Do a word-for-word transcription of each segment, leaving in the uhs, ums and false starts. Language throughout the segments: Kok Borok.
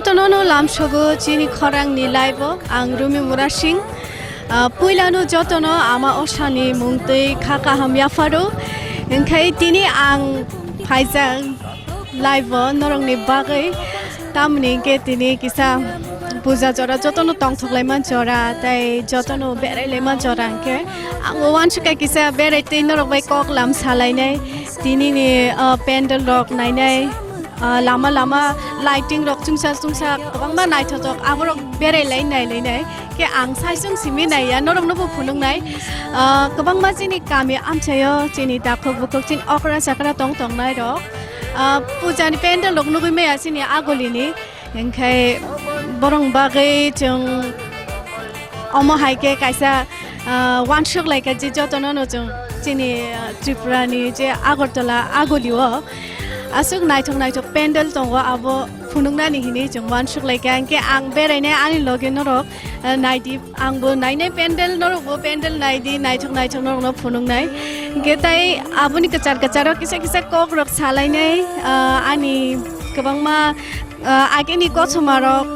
Jotono no lamsogo chini khorangni live o, ang Rumi Murasing. Ah, puilano jotono ama osani mungtwi kha kaham yapharo. Hwnkhe tini ang phaijak live o norokni bagwi. Tamni hwnkhe tini kisa puja jora jotono tongthoklaima jora, tei jotono berailaima jora hwnkhe. Ang uansukha kisa berai tei norok bai kok lam salainai. Tinini, ah, pandal rok nainai. Ah, lama lama lighting rok chungsa chungsa kwbangma naithotok, aborok berai lai nai lai nai. Khe ang saisung simi naiya, norokno bo phunuknai. Ah, kwbangma chini kami amchaio, chini takhuk bukhuk, chini okra chakra tong tongnai rok. Ah, puja ni pandal rok nugwi maya chini agulini. Hwnkhe borok bagwi chwng omo hai khe kaisa, ah, uansuk lai kha je jotono no chwng chini, ah, Tripura ni je Agartala aguli o aswk naithok naithok pandal tongo, abo phunuknani hinwi chwng uansuk lai kha. Hwnkhe ang berainai ani loge norok, ah, naidi, ang bo nainai pandal, norok bo pandal naidi, naithok naithok norok no phunuknai. Hwnkhe tai aboni kwchar kwcharo kisa kisa kok rok salainai, ah, ani kwbangma ah, agini kochoma rok,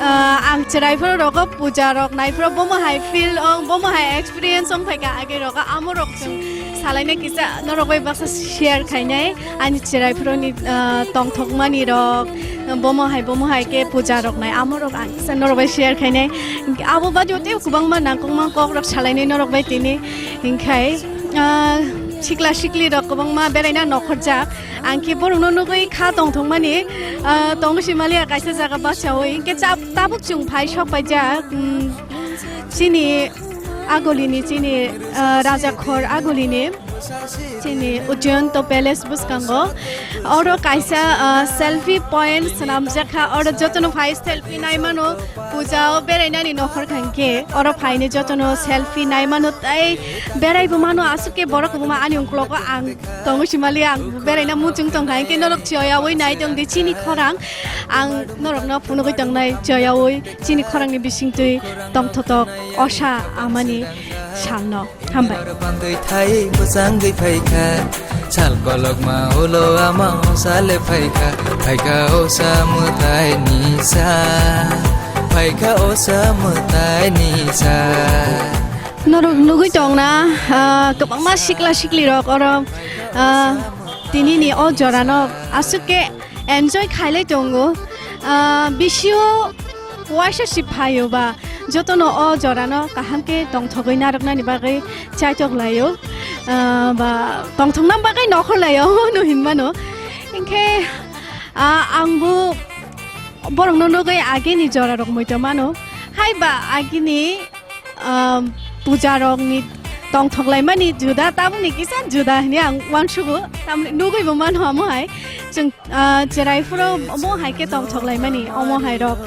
ah, ang chwrai phuru rogo puja rok nai phuru bomo hai feel ong, bomo hai experience ong phaikha age rogo, amo rok chwng salaina kisa norok bai baksa share khainai ani chwrai phuru ni, ah, tongthokmani rok, bomo hai bomo hai khe puja rok nai amo rok ang kisa norok bai share khainai. Abo badio tei kwbangma nangkukma kok rok salainai norok bai tini hinkhai, ah, sikla sikli rok kwbangma beraina nokhorjak. Ang khe borokno nugwi kha tongthokmani, ah, tongo simaliya kaisa jaga bachaui. Hwnkhe chap-, tabuk chwng phai sok paijak, mm, chini agulini, chini, ah, Rajakhor agulini, chini Ujjayanto Palace bwskango. Oro kaisa, ah, selfie point swnamjak kha. Oro jotono phai selfie nai mano. Puja o berainani nokhor kha hwnkhe oro phaini jotono selfie nai mano tei beraibo mano, aswk khe borok kwbangma ani uklogo ang tongo simali, ang beraina muchung tongkha hwnkhe norok choyaui nai tongdi chini khorang, ang norokno phunugwi tongnai choyaui chini khorangni bisingtwi tongthotok osa amani salno. Hambai. Bwsangwi phaikha, sal kolokma ulo ama osale phaikha, phaikha osa mwtai nisa, phaikha osa mwtai nisa. Norok nugwi tongna, ah, kwbangma sikla sikli rok oro, ah, tinini o jorano aswk khe enjoy khailai tongo. Ah, bisio waisa si phaio ba, jotono o jorano kaham khe tongthogwi narwknani bagwi chaitok laio, ah, ba tongthokna bagwi nokhor laio, no hinmano. Hinkhe, ah, angbo borokno nugwi agini jorarok muitu mano. Hai ba agini, ah, pujarokni tongthoklaimani juda, tabukni kisa juda hinwi ang uansugo. Tamni nugwibo mano amo hai. Chwng Ah, chwrai phuru omo hai khe tongthok laimani, omo hai rok.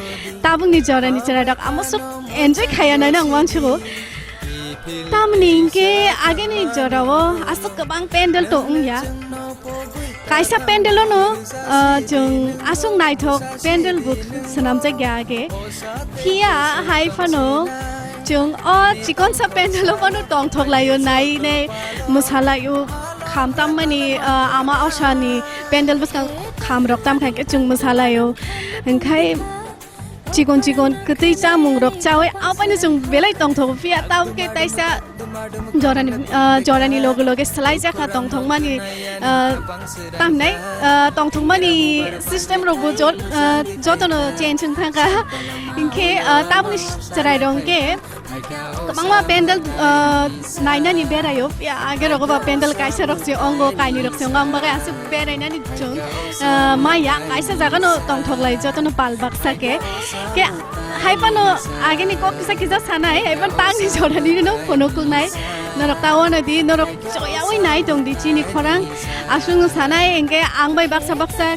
Tabukni jorani chwrai rok amo swk enjoy khaya nai nang uansugo. Tamni hinkhe agini jorao aswk kwbang pandal tong wngya. Kaisa pandal ono, ah, chwng aswk naithok pandal bo swnamjakya age. Phiya hai phano chwng o chikonsa pandal o phano tongthok laio, nai nai mwsalaio, kham tammani, ah, ama osani pandal bwskango kham rok tam khai khe chwng mwsalaio. Hwnkhe chikon chikon kwtwi chamung rok chawi apaino chwng belai tongthogo, phiya tabuk khe taisa jorani, ah, jorani loge loge swlai jakha tongthokmani, ah, tamhinai, ah, tongthokmani system rokbo jo-, ah, jotono change wng thangkha. Hinkhe, ah, tabukni chwrai rok hinkhe kwbangma pandal, ah, nainani beraio, phiya age rogo ba pandal kaisa rok se ongo, kainwi rok se ongo, ang bagwi aswk berainani chwng, ah, maya kaisa jagano tongthok lai jotono pal baksa khe. Khe hai phano agini kok kisa kisa sanai, hai phano tangni jorani no phunuknai. Norok ta uanadi, norok choyaui nai tongdi chini khorang. Aswkno sanai, hinkhe ang bai baksa baksa,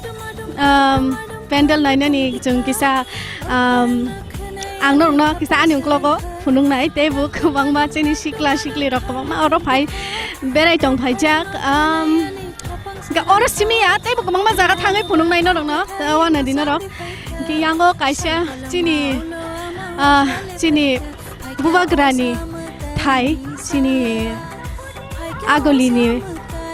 um, pandal nainani chwng kisa, um, ang norokno kisa ani uklogo phunuknai, teibo kwbangma chini sikla sikli rok kwbangma oro phai berai tong phaijak. Um, Ga oro simi ya, teibo kwbangma jaga thangwi phunuknai norokno, uanadi norok. Hinkhe yango kaisa chini, ah, chini bubagrani thai, chini agulini,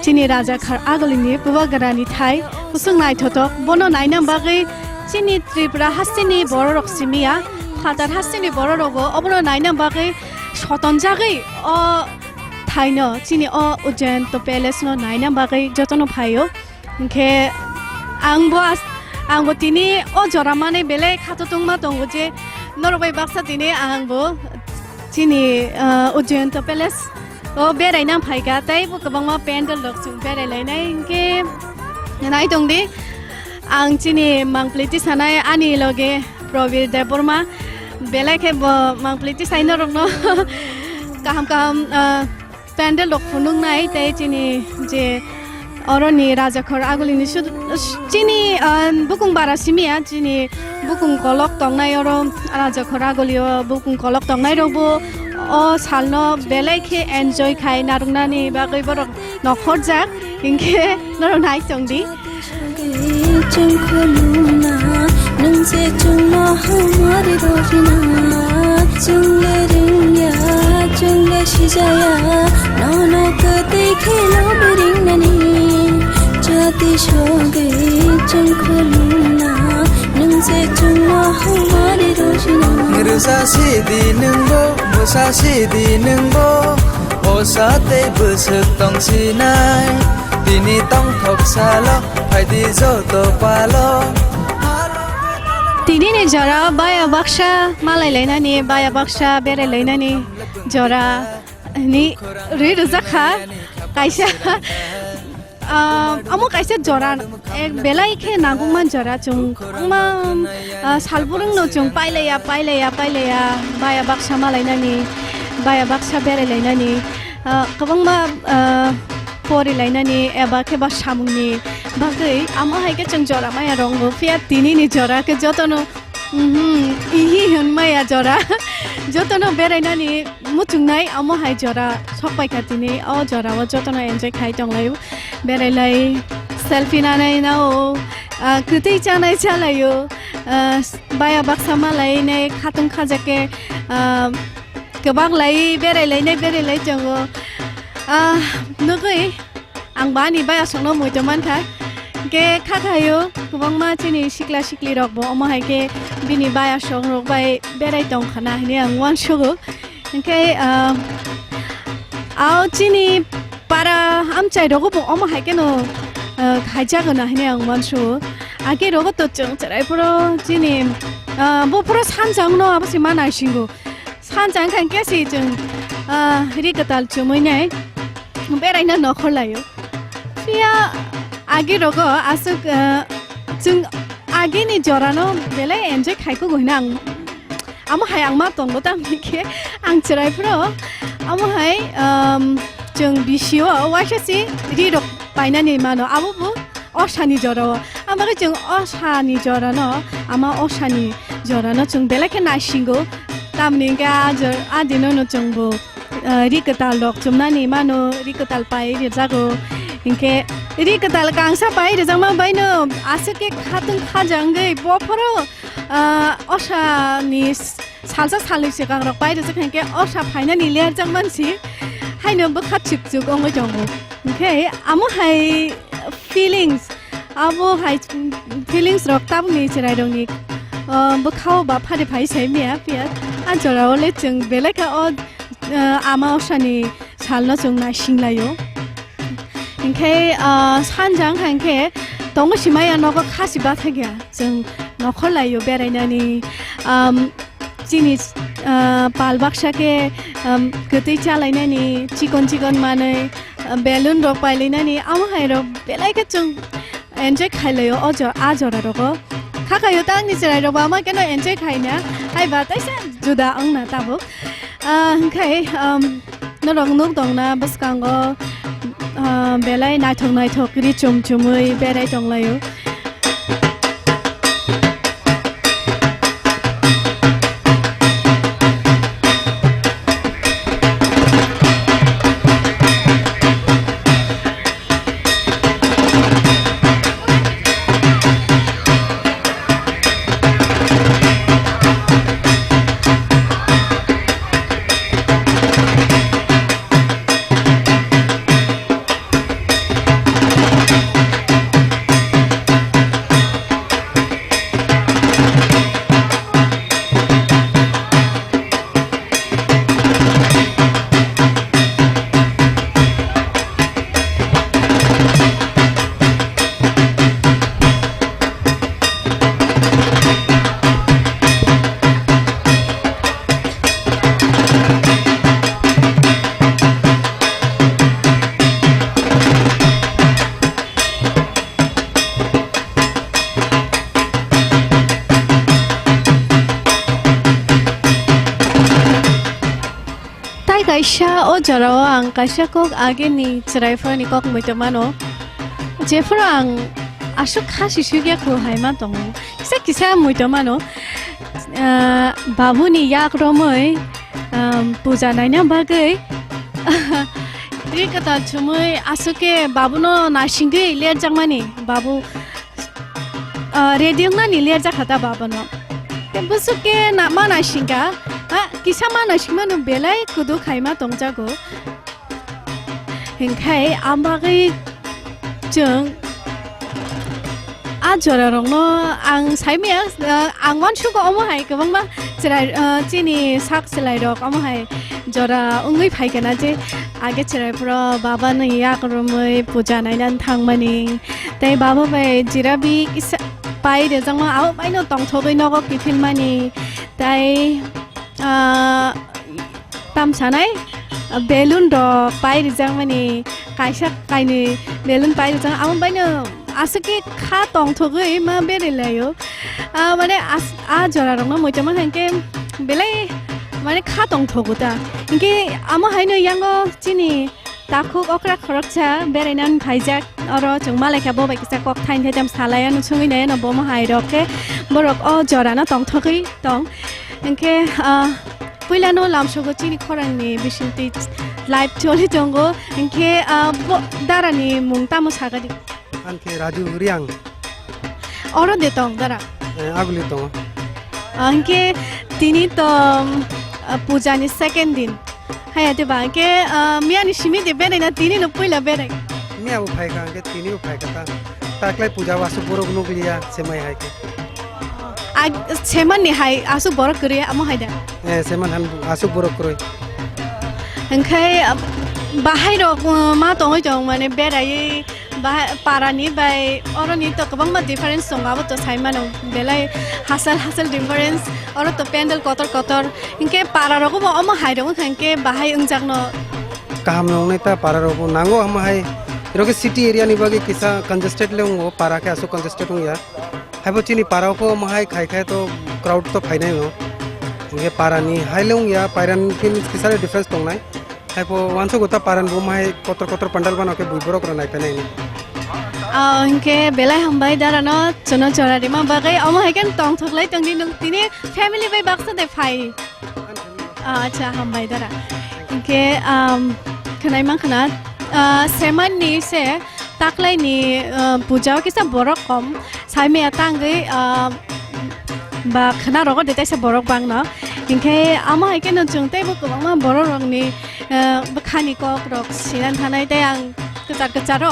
chini raja khar agulini bubagrani thai, kusung naithotok, bono naina bagwi Chini Tripura hasteni bororok simiya, phatar hasteni bororokbo obono naina bagwi sotonjagwi o thaino, chini o Ujjayanta Palace no naina bagwi jotono phaio. Hinkhe angbo as-, angbo tini o jora mane belai khato tongma tongo je norok bai baksa tini angbo chini, ah, Ujjayanta Palace o beraina phaikha, tei bo kwbangma pandal rok chwng berai lainai hinkhe nai tongdi. Ang chini mangpili tisanai ani loge Probir Debbarma, belai khe bo mangpili tisai norokno kaham kaham, ah, pandal rok phunuknai tei chini je oroni Rajakhor Agulini sud-, chini, ah, bukung bara simiya, chini bukung kolok tongnai oro Rajakhor Agulio bukung kolok tongnai rokbo o salno belai khe enjoy khai narwknani bagwi borok nokhorjak, hinkhe norok nai tongdi. Chwng khulumna, nwng se chwngno hamari rojina. Chwng le rwngya, chwng le sijaya, nono kwtwi kheno bwringnani. Jati sogwi chwng khulumna, nwng se chwngno hamari rojina. Rwsa sidi nwngbo, bwsa sidi nwngbo, osa tei bwswk tongsinai. Tini tongthok salo, phaidi joto palo. Tinini jora baya baksa malai lainani, baya baksa berai lainani jora ni rwi rwjak kha kaisa. Ah, omo kaisa jora, eh, belai khe nangkukma jora chwng kwbangma, ah, salbwrwngno chwng pailaiya, pailaiya, pailaiya, baya baksa malainani, baya baksa berai lainani, ah, kwbangma, ah, pori lainani eba khe ba samungni bagwi amo hai khe chwng jora maya rongo, phiya tinini jora khe jotono, mhm, ihi hwn maya jora, jotono berainani muchungnai amo hai jora sok paikha tini, o jorao jotono enjoy khai tonglaio, berai lai, selfie nanai nao, ah, kwtwi chanai chalaio, ah, baya baksa malainai khatung khajak khe, ah, kwbang lai berai lainai berai lai tongo. Ah, nugwi ang ba ani bayasongno muitu mankha. Hinkhe kha khaio kwbangma chini sikla sikli rokbo omo hai khe bini bayasong rok bai berai tongkhana hinwi ang uansugo. Hinkhe, ah, ao chini para amchai rogo bo omo hai kheno, ah, khaijago na hinwi ang uansugo. Age rogo to chwng chwrai phoro chini, ah, bo phoro sanjang no abo se ma naisingo. Sanjang khan kesi chwng, ah, ri kwtal chumui nai beraina nokhor laio. Phiya agi rogo aswk, ah, chwng agini jorano belai enjoy khai kugo hino ang, amo hai ang ma tongo tamni khe ang chwrai phro amo hai, um, chwng bisio waisa si ri rok painani mano abo bo osani jorao. Ang bagwi chwng osani jorano, ama osani jorano chwng belai khe naisingo. Tamni hwnkhe a jor-, a dinono chwngbo, ah, ri kwtal rok chumnani mano, ri kwtal pai rwjago. Hinkhe ri kwtal kangsa pai rwjakma baino aswk khe khatung khaja wngwi bophoro, ah, osani s-, salsa salni swkang rok pai rwjak hinkhe osa phainani lerjak mansi haino bwkha chukchuk wngwi tongo. Hinkhe amo hai feelings, abo hai feelings rok tabukni chwrairokni, ah, bwkhao ba phari phai sai maya phiya. A jorao le chwng belai kha o, ah, ama osani salno chwng naising laio. Hinkhe, ah, sanja wngkha hinkhe tongo simaya nogo khasi bathakya chwng nokhor laio berainani, um, chini, ah, pal baksa khe, um, kwtwi chalainani chikon chikon manwi, ah, balloon rok pailainani amo hai rok belai khe chwng enjoy khailaio o jo-, a jora rogo. Kha khaio ta ani chwrai rok ba ma keno enjoy khaina hai ba taisa juda wngna tabuk. Ah, hinkhe, um, norok nuk tongna bwskango, ah, belai naithok naithok ri chum chumui berai tonglaio. O jorao ang kaisa kok ageni chwraipharni kok muitu mano. Jephuru ang aswk kha sisuk ya kho hai ma tongo. Kisa kisa muitu mano. Ah, babuni yak romwi, um, puja naina bagwi. Twi kwtal chumui aswk khe babuno naisingwi lerjakmani. Babu, ah, ready wngnani lerjakha ta babuno. Tei bwswk khe na-, ma naisingkha, ha, kisa ma naisingmano belai kudu khaima tongjago. Hinkhe ang bagwi chwng a jorarokno ang saimaya, ah, ang uansukgo omo hai kwbangma chwrai, ah, chini sak chwlairok omo hai jora wngwi phaikha na je age chwraipro babani yak romwi puja nainani thangmani tei baba bai jirabi kisa pai rwjakma abo baino tongthogwi nogo kiphilmani tei, ah, Tam sanai, ah, balloon rok pai rijak mani, kaisa kainwi balloon pai rijak, amo baino aswk khe kha tongthogwi ma berai laio. Ah, mane as-, a jora rokno muitu ma hinkhe belai mane kha tongthogo ta. Hinkhe amo haino yango chini takhuk okra khoroksa beraina phaijak, oro chwng malaikha bo bai kisa kok thaini thai tam salai ano chwngwi nai ano bo mo hai rok khe borok o jora no tongthogwi tong. Hinkhe, ah, Puilano lamsogo chini khorangni bisingtwi live choli tongo. Hinkhe, ah, bo darani mung tamo sagadi? Ang khe Raju Riang. Oro de tong dara? Eh, aguli tongo. Ah, hinkhe tini to, ah, pujani second din. Haya de ba, hinkhe, ah, miyani simi de berai na tini no puila berai? Miya bo phaikha, hinkhe tini bo phaikha ta. Taklai puja o aswk borok nukliya, semai hai khe. Ag-, semanni hai aswk borok kwrwi, amo hai da? Eh, seman han aswk borok kwrwi. Hinkhe, ah, bahai rok, uh, ma tongwi tong, mane, beraiwi, bahai, parani bai oroni to kwbangma difference tongo, abo to sai mano, belai hasal hasal difference, oro to pendel kotor kotor, hinkhe para rok bo omo hai rok wngkha, hinkhe bahai wngjakno. Kaham no wngnai ta para rok bo nango, omo hai, oro khe city area ni bagwi kisa congested le wngo, para khe aswk congested wngya. Haibo chini para o pho omo hai khai khai to crowd to phainai no. Hinkhe para ni hai le wngya, paira ni khe kisa le difference tongnai. Haibo uansukgo ta para ni bo omo hai kotor kotor pandal bano khe bui borok rok nai phainai no. Ah, hinkhe belai hambai dara no chwngno jora rima bagwi, omo hai khe tongthok lai tongdi nwng tini family bai baksa de phai. Ah, acha, hambai dara. Hinkhe, um, khwnai mankha na, ah, semanni se taklaini, ah, puja o kisa borok kom, saimaya tangwi, ah, ba khwna rogo de taisa borok bangno. Hinkhe amo hai kheno chwng teibo kwbangma borok rokni, ah, bwkhani kok rok sinan thanai tei ang kwchar kwcharo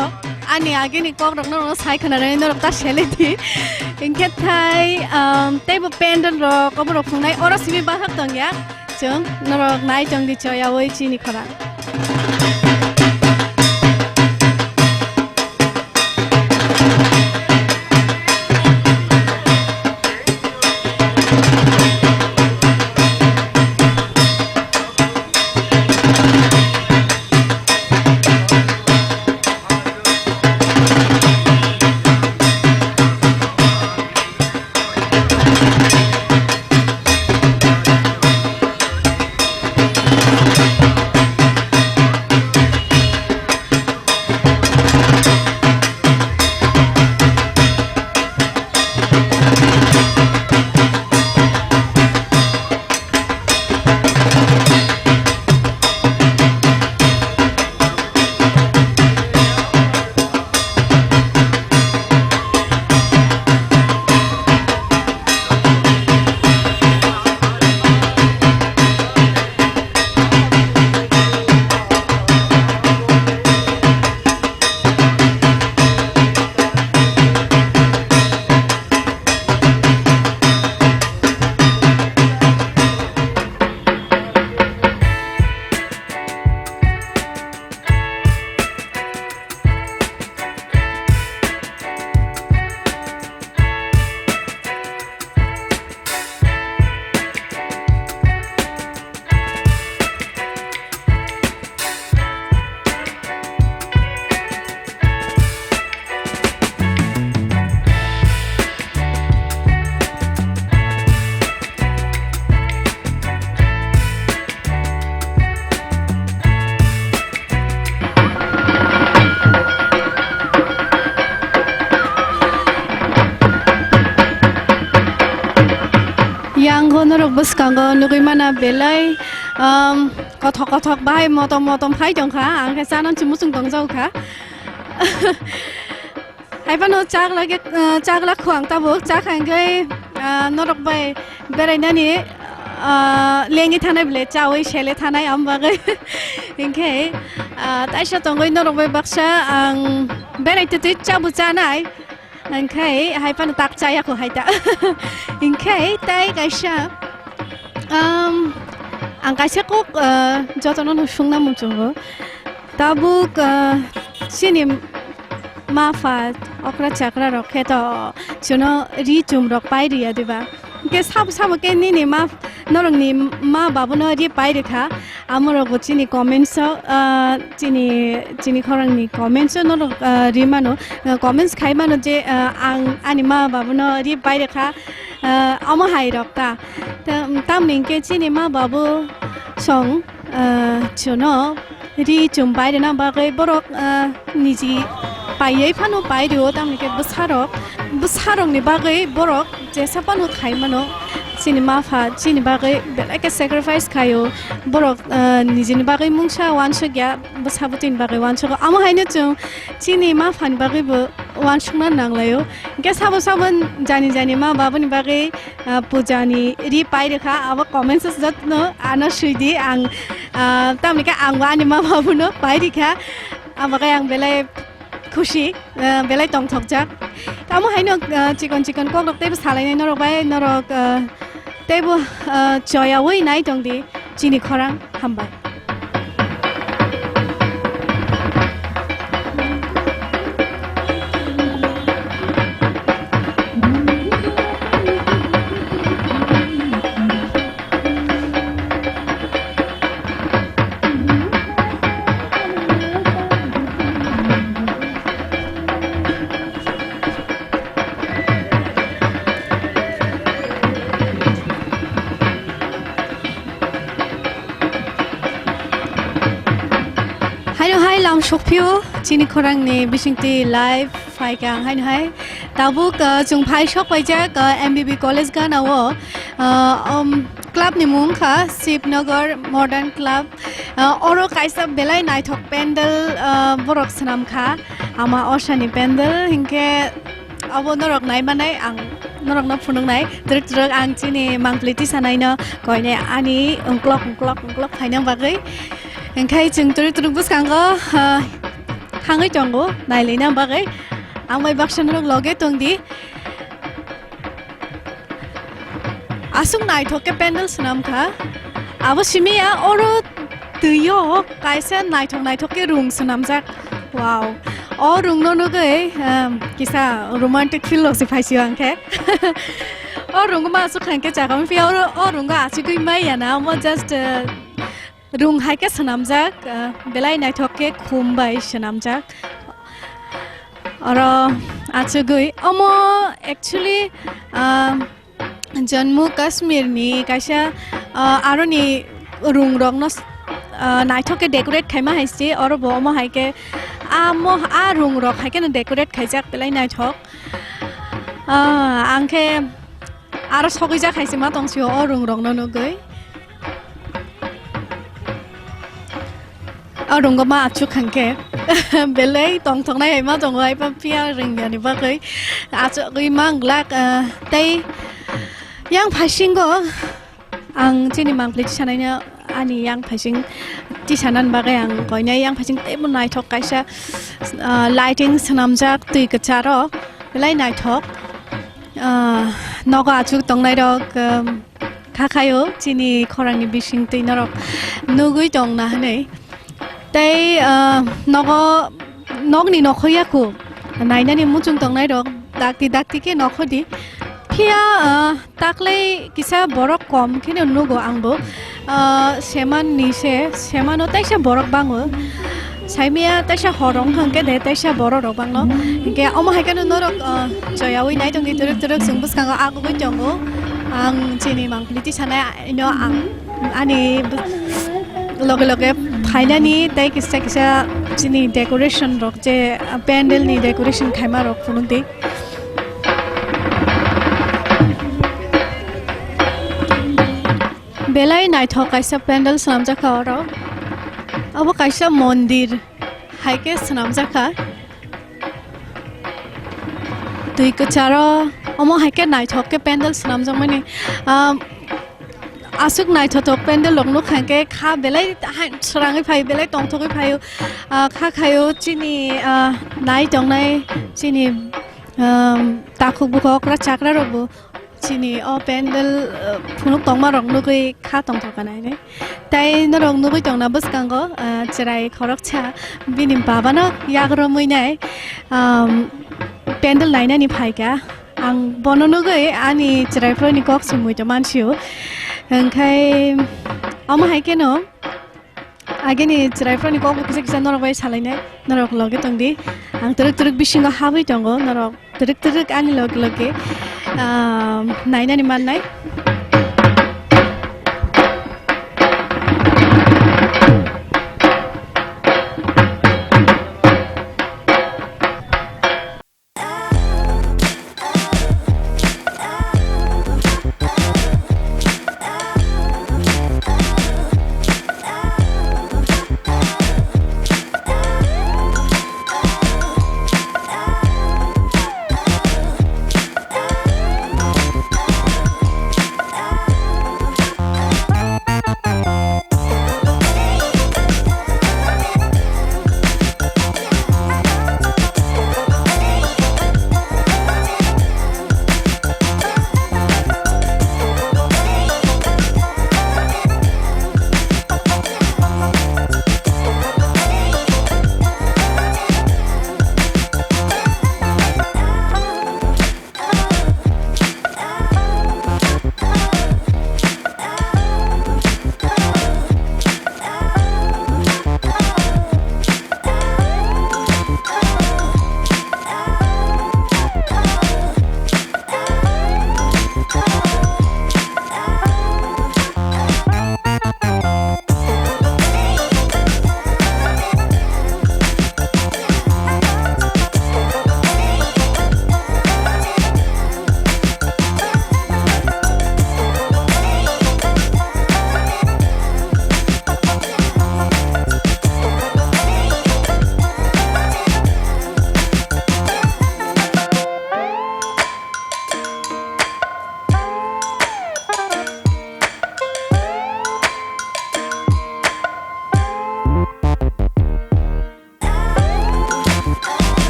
ani agini kokrokno rwno sai khwnarwi norok ta seledi. Hinkhe thai, um, teibo pendel rok oborok phungnai oro simi bahak tongya. Chwng norok nai tongdi choyaui chini khorang. Bwskango nugwi mana belai, um, kothok kothok bahai motom motom phai tongkha, ang khe chanani se muchung tongjago kha. Haiphano chakla khe, uh, chakla kho ang tabuk, chakha hwnkhe, uh, norok bai berainani, uh, lengwi thanai bwle, chawi sele thanai, amo bagwi. Hinkhe, uh, taisa tongwi norok bai baksa ang berai twtwi chabu chanai. Hinkhe hai phano tak chaya kho hai ta. Hinkhe tai kaisa, um, ang kaisa kok, uh, jotono no sungna muchungo. Tabuk, uh, chini ma pha okra chakra rok khe to chuno ri chum rok pai riya diba? Hinkhe sabo sabo khe nini ma, norokni ma babuno ri pai rikha. Amorokbo chini comments o, ah, chini, chini khorangni comments o norok, ah, ri mano, ah, comments khai mano je, ah, ang ani ma babuno ri pai rikha, ah, omo hai rok ta. Ta-, tamni hinkhe chini ma babu song, ah, chuno ri chum pai rwna bagwi borok, ah, niji paiwi phano pai rwo, tamni khe bwsarok, bwsarokni bagwi borok jesa phano khai mano. Chini ma pha chini bagwi belai khe sacrifice khaio. Borok, ah, nijini bagwi mungsa wansuk ya, bwsa bwtwini bagwi wansugo. Amo haino chwng chini ma phani bagwi bo wansukna nanglaio. Hinkhe sabo sabo jani jani ma babuni bagwi, ah, pujani ri pai rikha, abo comments o jotno ano swidi ang, ah, tamni khe angbo ani ma babuno pai rikha. Amo khe ang belai khusi, eh, belai tongthokjak. Tamo haino, eh, chikon chikon kokrok teibo salainai norok bai, norok, eh, teibo, eh, choyaui nai tongdi chini khorang. Hambai. Haino hai lam sokphio chini khorangni bisingtwi live phaikha ang haino hai. Tabuk, ah, chwng phai sok paijak, ah, M B B college gana o, ah, um, club ni mung kha Shivnagar Modern Club. Ah, oro kaisa belai naithok pandal, ah, borok swnam kha. Ama osani pandal hinkhe abo norok nai manai ang norokno phunuknai. Twrwk twrwk ang chini mangpli tisanaino koinai ani ungklok ungklok ungklok phaina bagwi. Hinkhe chwng twrwk twrwk bwskango, ah, thangwi tongo nailaina bagwi. Ang bai baksa norok loge tongdi. Aswk naithok khe pandal swnam kha. Abo simi ya, oro twi o kaisa naithok naithok khe rung swnamjak. Wow. O rung no nugwi, um, kisa romantic feel rok se phaisio ang khe. O rung ma aswk khan khe chakam phiya oro, o rung o achugwi mai ya na, omo just, uh, rung hai khe swnamjak, uh, belai naithok khe khum bai swnamjak. Oro achugwi omo actually, ah, Jammu Kashmir ni kaisa, ah, aroni rung rok no, ah, naithok khe decorate khaima hai se, oro bo omo hai khe amo a rung rok hai khe no decorate khaijak belai naithok. Ah, ang khe aro sogwi jak hai se ma tong sio o rung rok no nugwi. O rung o ma achuk khan khe belai tongthok nai hai ma tongo, hai pa phiya ring yani bagwi achugwi mang glak, ah, tei yang phaisingo ang chini mangpli tisanaino ani yang phaising tisanani bagwi ang koinai yang phaising teibo naithok kaisa, ah, lighting swnamjak twi kwcharo belai naithok. Ah, nogo achuk tongnai rok, um, kha khaio chini khorangni bising twi norok nugwi tong na hwnwi. Tei, ah, nogo nokni nokho yaku nainani muchung tongnai rok dakti dakti khe nokho di. Phiya, ah, taklai kisa borok kom kheno nugo angbo. Ah, seman ni se, semano taisa borok bango. Saimia taisa hor wngkha hwnkhe de taisa borok rok bangno. Hinkhe omo hai kheno norok, ah, choyaui nai tongdi twrwk twrwk chwng bwskango agugui tongo. Ang chini mangpili tisanai no ang ani loge loge phainani tei kisa kisa chini decoration rok je, ah, pandal ni decoration khaima rok phunukdi. Belai naithok kaisa pandal swnamjakha oro. Abo kaisa mondir hai khe swnamjakha. Twi kwcharo omo hai khe naithok khe pandal swnamjakmani. Ah, aswk naithothok pandal rok nukha hwnkhe kha belai hai swrangwi phaio, belai tongthokwi phaio. Ah, kha khaio chini, ah, nai tongnai chini, ah, takhuk bukhuk okra chakra rokbo. Chini o pandal, uh, phunuk tongma rok nugwi kha tongthok kanai nai. Tai norok nugwi tongna bwskango, uh, chwrai khoroksa bini babano yak romwi nai, um, pandal nainani phaikha. Ang bono nugwi ani chwrai phuruni kok sumui tongma sio. Hwnkhe omo hai kheno Agini chwrairokni kokbo kisa kisa norok bai salainai, norok loge tongdi. Ang twrwk twrwk bisingo habwi tongo, norok twrwk twrwk ani loge loge, ah, nainani mannai.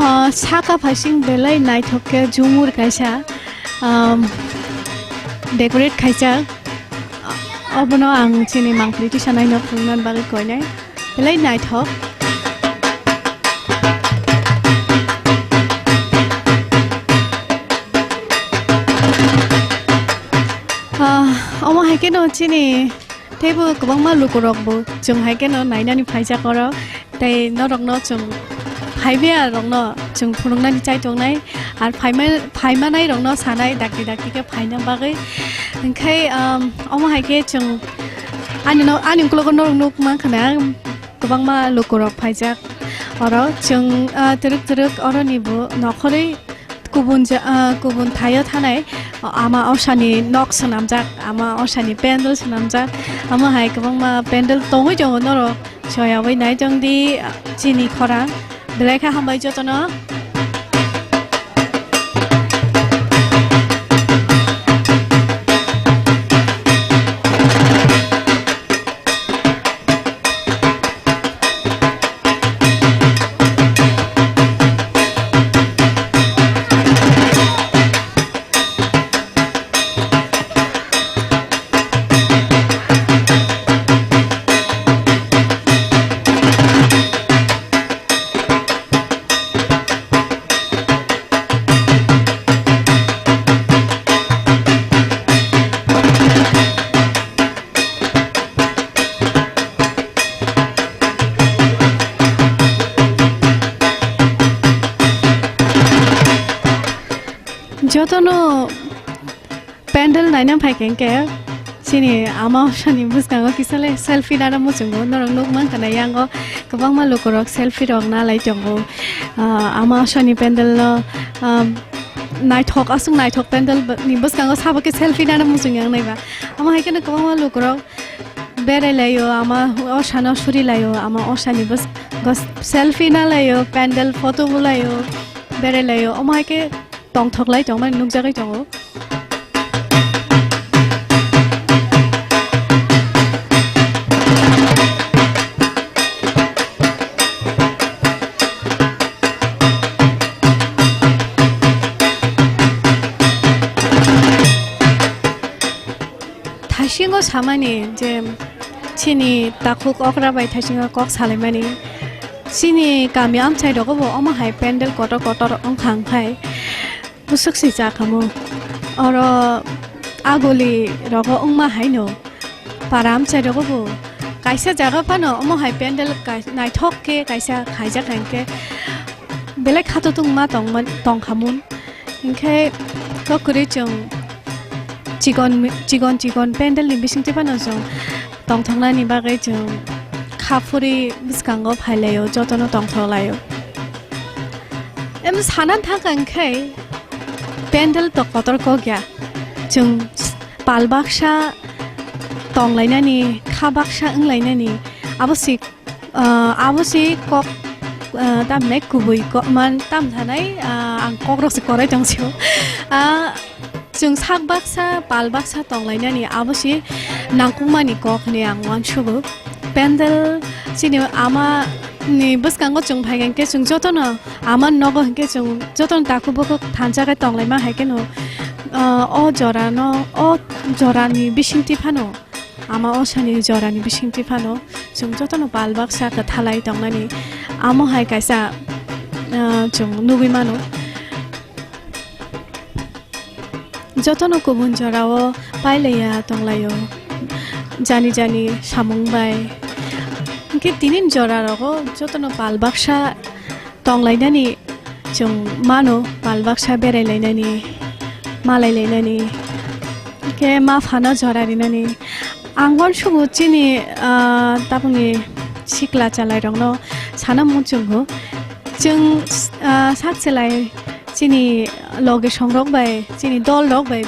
Ah, saka phaising belai naithok khe jumur kaisa, um, decorate khaijak. Obono ang chini mangpili tisa naino phunukna bagwi koinai. Belai naithok. Ah, omo hai kheno chini teibo kwbangma lukurokbo chwng hai kheno nainani phaijak oro. Tei norokno chwng phaimaya rokno chwng phunuknani chai tongnai, ar phaima-, phaimanai rokno sanai dakti dakti khe phaina bagwi. Hwnkhe, um, omo hai khe chwng ani no, ani ukologo norok nuk mankha na, kwbangma lukurok phaijak oro. Chwng, ah, twrwk twrwk oroni bo nokhorwi kubun ja-, ah, kubun thaio thanai, ah, ama osani nok swnamjak, ama osani pendel swnamjak, omo hai kwbangma pendel tongwi tongo norok. Soyawui nai tongdi, chini khorang. Belai khe hambai jotono. Jotono pandal naina phaikha hinkhe chini ama osani bwskango kisa le selfie nana muchungo. Norok nukmankha na yango kwbangma lukurok selfie rok nalai tongo. Ah, ama osani pandal no, ah, naithok, aswk naithok pandal ni bwskango sabo khe selfie nana muchung yang naiba. Omo hai kheno kwbangma lukurok berai laio, ama osano suri laio, ama osani bwskango selfie nalaio, pandal photo bo laio, berai laio. Omo hai khe tongthok lai tongmani nukjagwi tongo. Thaisingo samani je chini takhuk okra bai thaisingo kok salaimani, chini kami amchai rogo bo omo hai pandal kotor kotor wngkha, wngkhai bwswk se chakhamu. Oro aguli rogo wngma haino para amchai rogo bo kaisa jaga phano omo hai pandal kai-, naithok khe kaisa khaijak hinkhe belai khatotwng ma tongma, tongkhamun. Hinkhe kok kwrwi chwng chikon, chikon chikon pandal ni bisingtwi phano chwng tongthoknani bagwi chwng kha phuri bwskango phai laio, jotono tongthok laio. Em sana thangkha hinkhe pandal to kotor kok ya. Chwng pal baksa tonglainani, kha baksa wnglainani, abo si Ah, abo se kok, ah, tamhinai kubui kok man tam thanai, ah, ang kok rok se korai tong sio. Ah, chwng sak baksa, pal baksa tonglainani abo se nangkukmani kok hinwi ang uansugo. Pandal chini ama ni bwskango chwng phai khe chwng jotono ama nogo hinkhe chwng jotono takhuk bukhuk thansa khe tonglaima hai kheno, ah, o jorano, o jorani bisingtwi phano ama osani jorani bisingtwi phano chwng jotono pal baksa kwthalai tongnani, amo hai kaisa, ah, chwng nugwi mano. Jotono kubun jorao pailaiya tonglaio, jani jani samung bai. Hinkhe tinin jora rogo jotono pal baksa tonglainani chwng mano, pal baksa berai lainani, malai lainani, khe ma phano jora rinani. Ang uansugo chini, ah, tabukni sikla chalairokno sana muchungo. Chwng, ah, sak chelai chini loge songrok bai, chini dol rok bai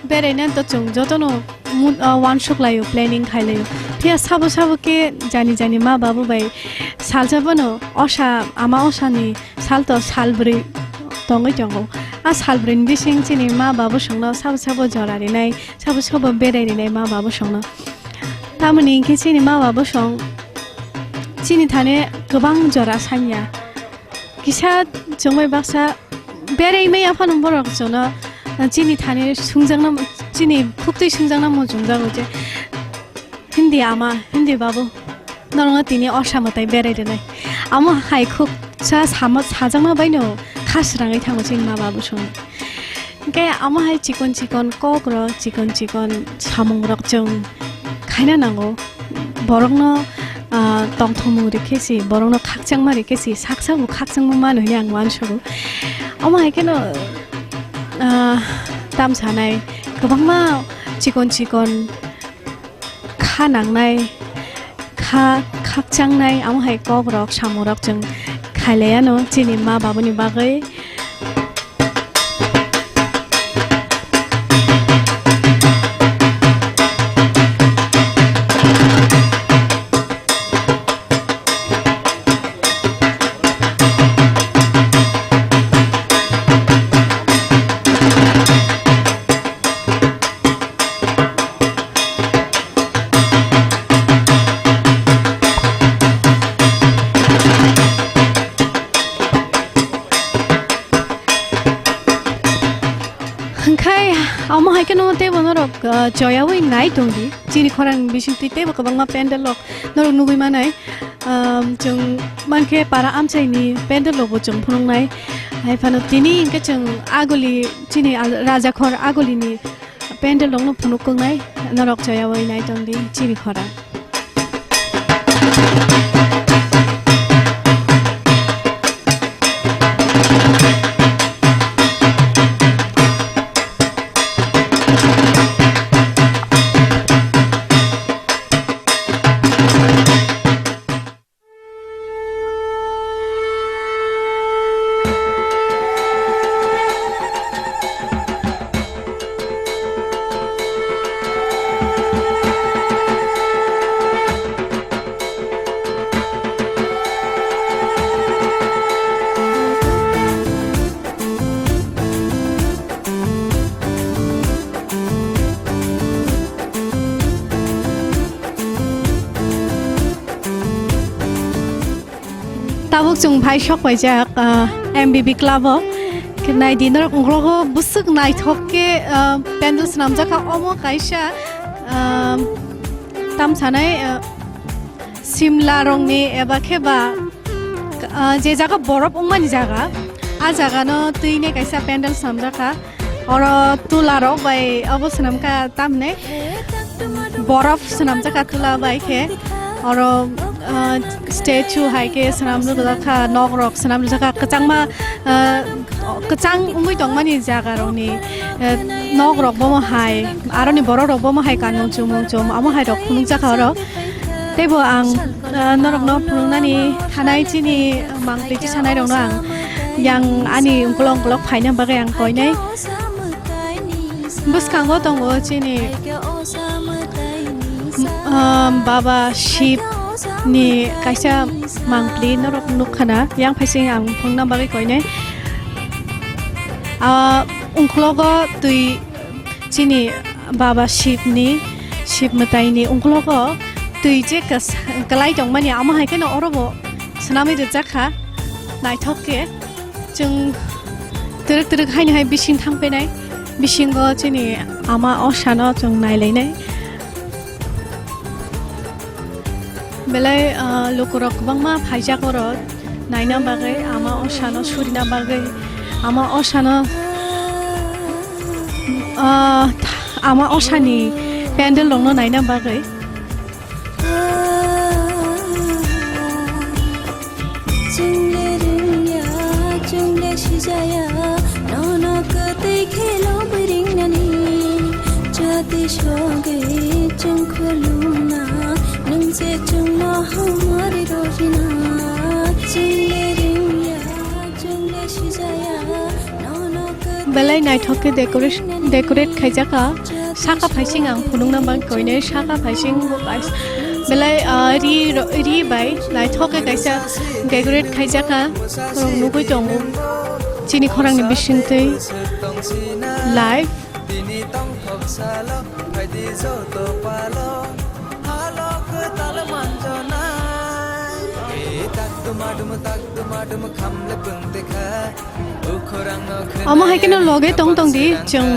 beraina to chwng jotono mu-, ah, uansuk laio, planning khai laio. Phiya sabo sabo khe jani jani ma babu bai salsa bono osa, ama osani sal to sal bwrwi tongwi tongo. A sal bwrwini bising chini ma babu songno sabo sabo jora rinai, sabo sabo berai rinai ma babu songno. Tamoni hinkhe chini ma babu song chini thani kwbang jora sanya. Kisa chwngbai baksa berai maya phano borok chwngno chini thani sungjakna, chini phuktwi sungjakna muchungjago je, "Hindi ama, hindi babu, norokno tini osa mwtai berai rwnai." Amo hai khuksa samo sajakma baino kha srangwi thango chini ma babu song. Hinkhe amo hai chikon chikon kok rok, chikon chikon samung rok chwng khaina nango. Borokno, ah, tongthokmung rikhe si, borokno khakchangma rikhe si, saksa bo khakchangma mano hinwi ang uansugo. Omo hai kheno, ah, tam sanai kwbangma chikon chikon kha nangnai, kha khakchangnai, amo hai kok rok, samung rok chwng khailaiano chini ma babuni bagwi. Hwnkhe omo hai kheno teibo norok, ah, choyaui nai tongdi. Chini khorang bisingtwi teibo kwbangma pandal rok norok nugui manai. Am, chwng mankhe para amchaini pandal rokbo chwng phunuknai. Hai phano tini hinkhe chwng aguli chini al-, rajakhor agulini pandal rokno phunuk wngnai. Norok choyaui nai tongdi chini khorang. Chwng phai sok paijak, ah, M B B club o. Khe nai di norok, ukhlogo bwswk naithok khe, ah, pandal swnamjak kha. Omo kaisa, ah, tam sanai, ah, Simla rokni eba khe ba, ah, je jaga borof wngmani jaga, a jaga no twi ni kaisa pandal swnamjak kha. Oro tula rok bai obo swnam kha, tamni borof swnamjak kha tula bai khe. Oro, ah, statue hai khe swnam rwjak kha, nok rok swnam rwjak kha, kwchangma, ah, kwchang wngwi tongmani jaga rokni, ah, nok rok bomo hai, aroni borok rok bomo hai kanmung chumung chum, amo hai rok phunukjak kha oro. Teibo ang, ah, norokno phunuknani thanai chini mangpili sanai rokno ang yang ani ukolog ukolog phaina bagwi ang koinai. Bwskango tongo chini, um, Baba Shiv ni kaisa mangpili norok nukkhana, yang phaising ang phunukna bagwi koinai. Ah, unkologo twi chini Baba Shiv ni, Shiv mwtai ni unkologo twi je kas-, kwlai tongmani, amo hai kheno oro bo swnamwi rijak kha, naithok khe. Chwng twrwk twrwk haino hai bising thang penai, bisingo chini ama osano chwng nailainai. Belai, ah, lukurok kwbangma phaijak oro naina bagwi, ama osano surina bagwi, ama osano, ah, ama osani pandal rokno naina bagwi. Chwngle rwngya, chwngle sijaya, nono kwtwi khe lobwi ringnani. Jati sogwi chwng khulumna, nwng se chwngno hamari rojina. Chwngle rwngya, chwngle sijaya, nono kwtwi Belai naithok khe decoration, decorate khaijak kha. Saka phaising ang phunukna bagwi koinai, saka phaising bo kais-, belai, ah, ri ro-, ri bai naithok khe kaisa decorate khaijak kha, khorang nugwi tongo chini khorangni bisingtwi live. Omo hai kheno loge tong tong di, chwng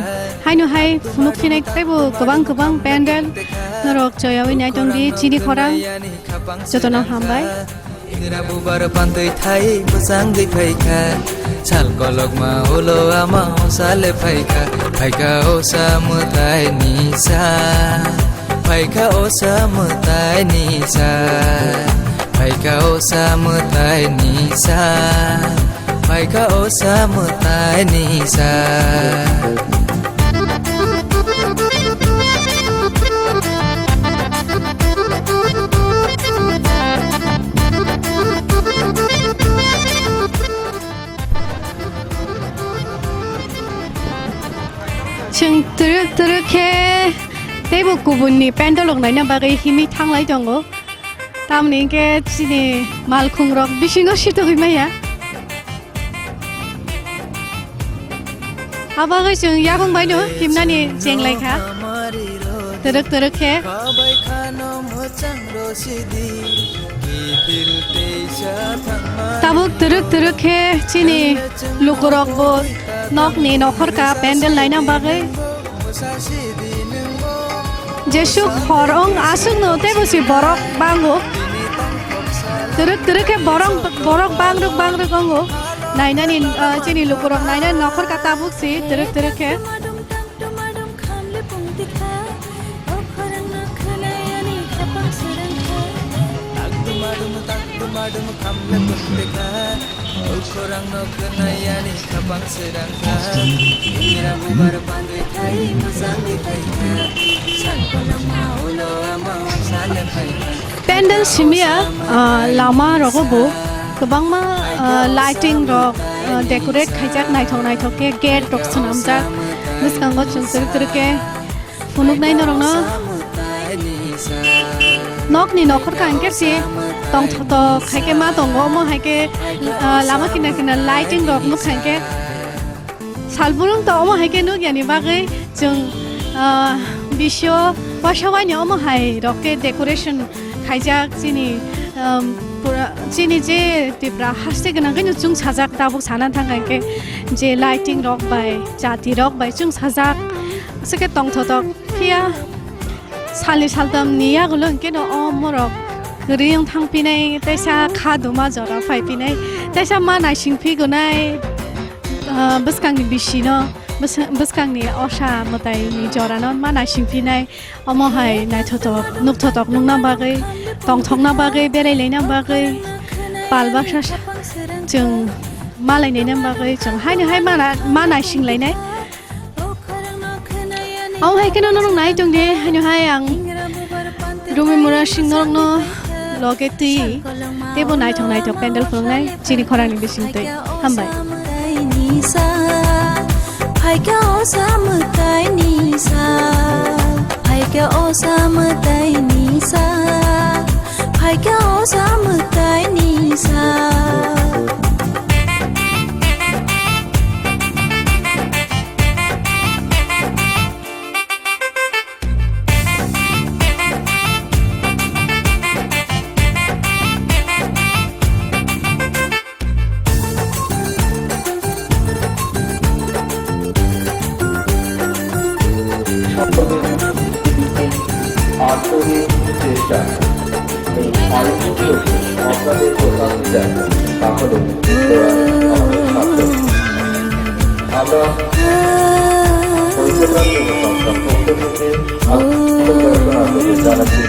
haino hai phunuk phinai teibo kwbang kwbang pandal norok choyawi nai tong di, chini khorang jotono hambai. Ingra bubar pantwi thai bwsangwi phaikha, sal kolokma ulo ama osale phaikha, phaikha osa mwtai nisa, phaikha osa mwtai nisa, phaikha osa mwtai nisa. Phaikha osa mwtai nisa. Chwng twrwk twrwk khe teibo kubunni pandal rok naina bagwi himwi thanglai tongo. Tamoni hinkhe chini malkhung rok bisingo sitogwi maya. Abagwi chwng yakung baino himnani chenglaikha. Twrwk twrwk khe. Tabuk twrwk twrwk khe chini lukurokbo nokni nokhorka pendel naina bagwi. Jesuk hor wng aswkno teibo se borok bango. Twrwk twrwk khe borok, borok bangrwk bangrwk wngo. Nainani, ah, chini lukurok nainani nokhorka tabuk se twrwk twrwk khe. Pendel simiya, ah, lama rogo bo kwbangma, ah, lighting rok, ah, decorate khaijak, naithok naithok khe gate rok swnamjak. Bwskango chwng twrwk twrwk khe phunuknai norokno. Nokni nokhorka hwnkhe se tongthok thok hai khe ma tongo, omo hai khe, ah, lama kinar kinar lighting rok nukha hwnkhe. Salbrum to omo hai khe nukyani bagwi chwng, ah, bisio waisa waini omo hai rok khe decoration khaijak chini, um, Pura chini je Tripura haste gwnang khe chwng sajak, tabuk sana thang khe je lighting rok bai, chati rok bai chwng sajak, aswk khe tongthotok phiya. Salni saltam ni yagulo hwnkhe no o morok kwrwi wng thang phinai, teisa kha duma jora phai phinai, teisa ma naising phi gonai, ah, bwskangni bisino, bwsa-, bwskangni osa mwtaini jorano ma naising phinai. Omo hai naithotok, nukthotok nukna bagwi, tongthokna bagwi, berailai bagwi, pal baksa sa-, chwng malainaina bagwi chwng haino hai mana, ma naising lainai. Omo hai kheno norok nai tong di, haino hai ang Rumi Murasing norokno loge twi teibo naithok naithok pandal phwrwngnai chini khorangni bisingtwi. Hambai. Phaikha o sa mwtaini sa, phaikha o sa mwtaini sa, phaikha o sa mwtaini sa. আন্তরিক চেষ্টা। এই আয়োজন করতে আপনাদের প্রশান্তি জানাই। তাহলে এরা আমাদের সার্থক। আমরা পরিষেবার জন্য সংস্থার পক্ষ থেকে আন্তরিক আপনাদের জানাচ্ছি।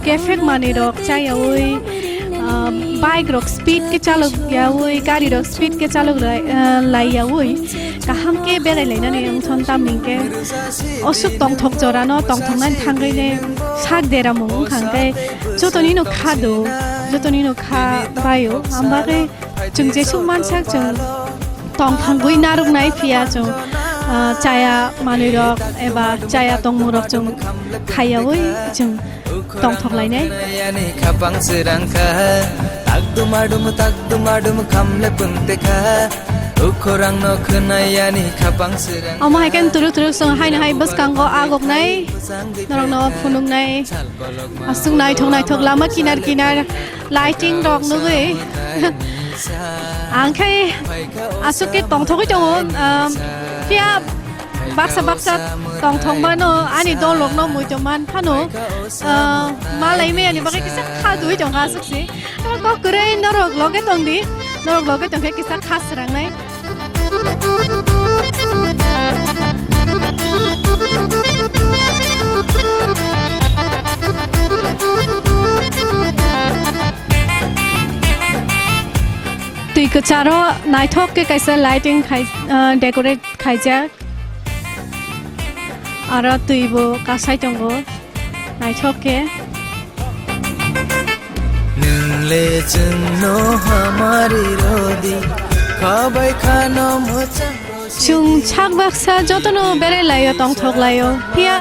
Kephek manwi rok chayawi, ah, bike rok speed khe chalok yawi, gari rok speed khe chalok lai, ah, lai yawi, kaham khe berai lainani wngthon, tamni hwnkhe osuk tongthok jorano tongthoknani thangwi ne sak deramung wngkha hwnkhe jotoni no kha do, jotoni no kha baio, ambagwi chwng jesuk mansak chwng tongthokgwi narwknai phiya chwng, ah, chaya manwi rok eba chaya tongmung rok chwng khaiyawi chwng tongthok lainai. Yani khapang sirang kha, tak dumadum, tak dumadum khamle pungte kha, ukhorang no khwnai yani khapang sirang. Omo hai khe turuk turuk song haino hai bwskango agoknai, norokno phunuknai, aswk naithok naithok lama kinar kinar lighting rok nugwi. Ang khe aswk khe tongthogwi tongo, um, phiya baksa baksa tongthok mano, ani dol rokno muitu man phano, ah, malai maya ni bagwi kisa kha dui tongkha aswk si. Kok kwrwi norok loge tongdi, norok loge tongkhe kisa kha srangnai. Twi kwcharo naithok khe kaisa lighting khai, ah, decorate khaijak. Aro twi bo kasai tongo, naithok khe. Nwng le chwngno hamari rodi, kha bai khano mwchang. Chwng sak baksa jotono berai laio, tongthok laio. Phiya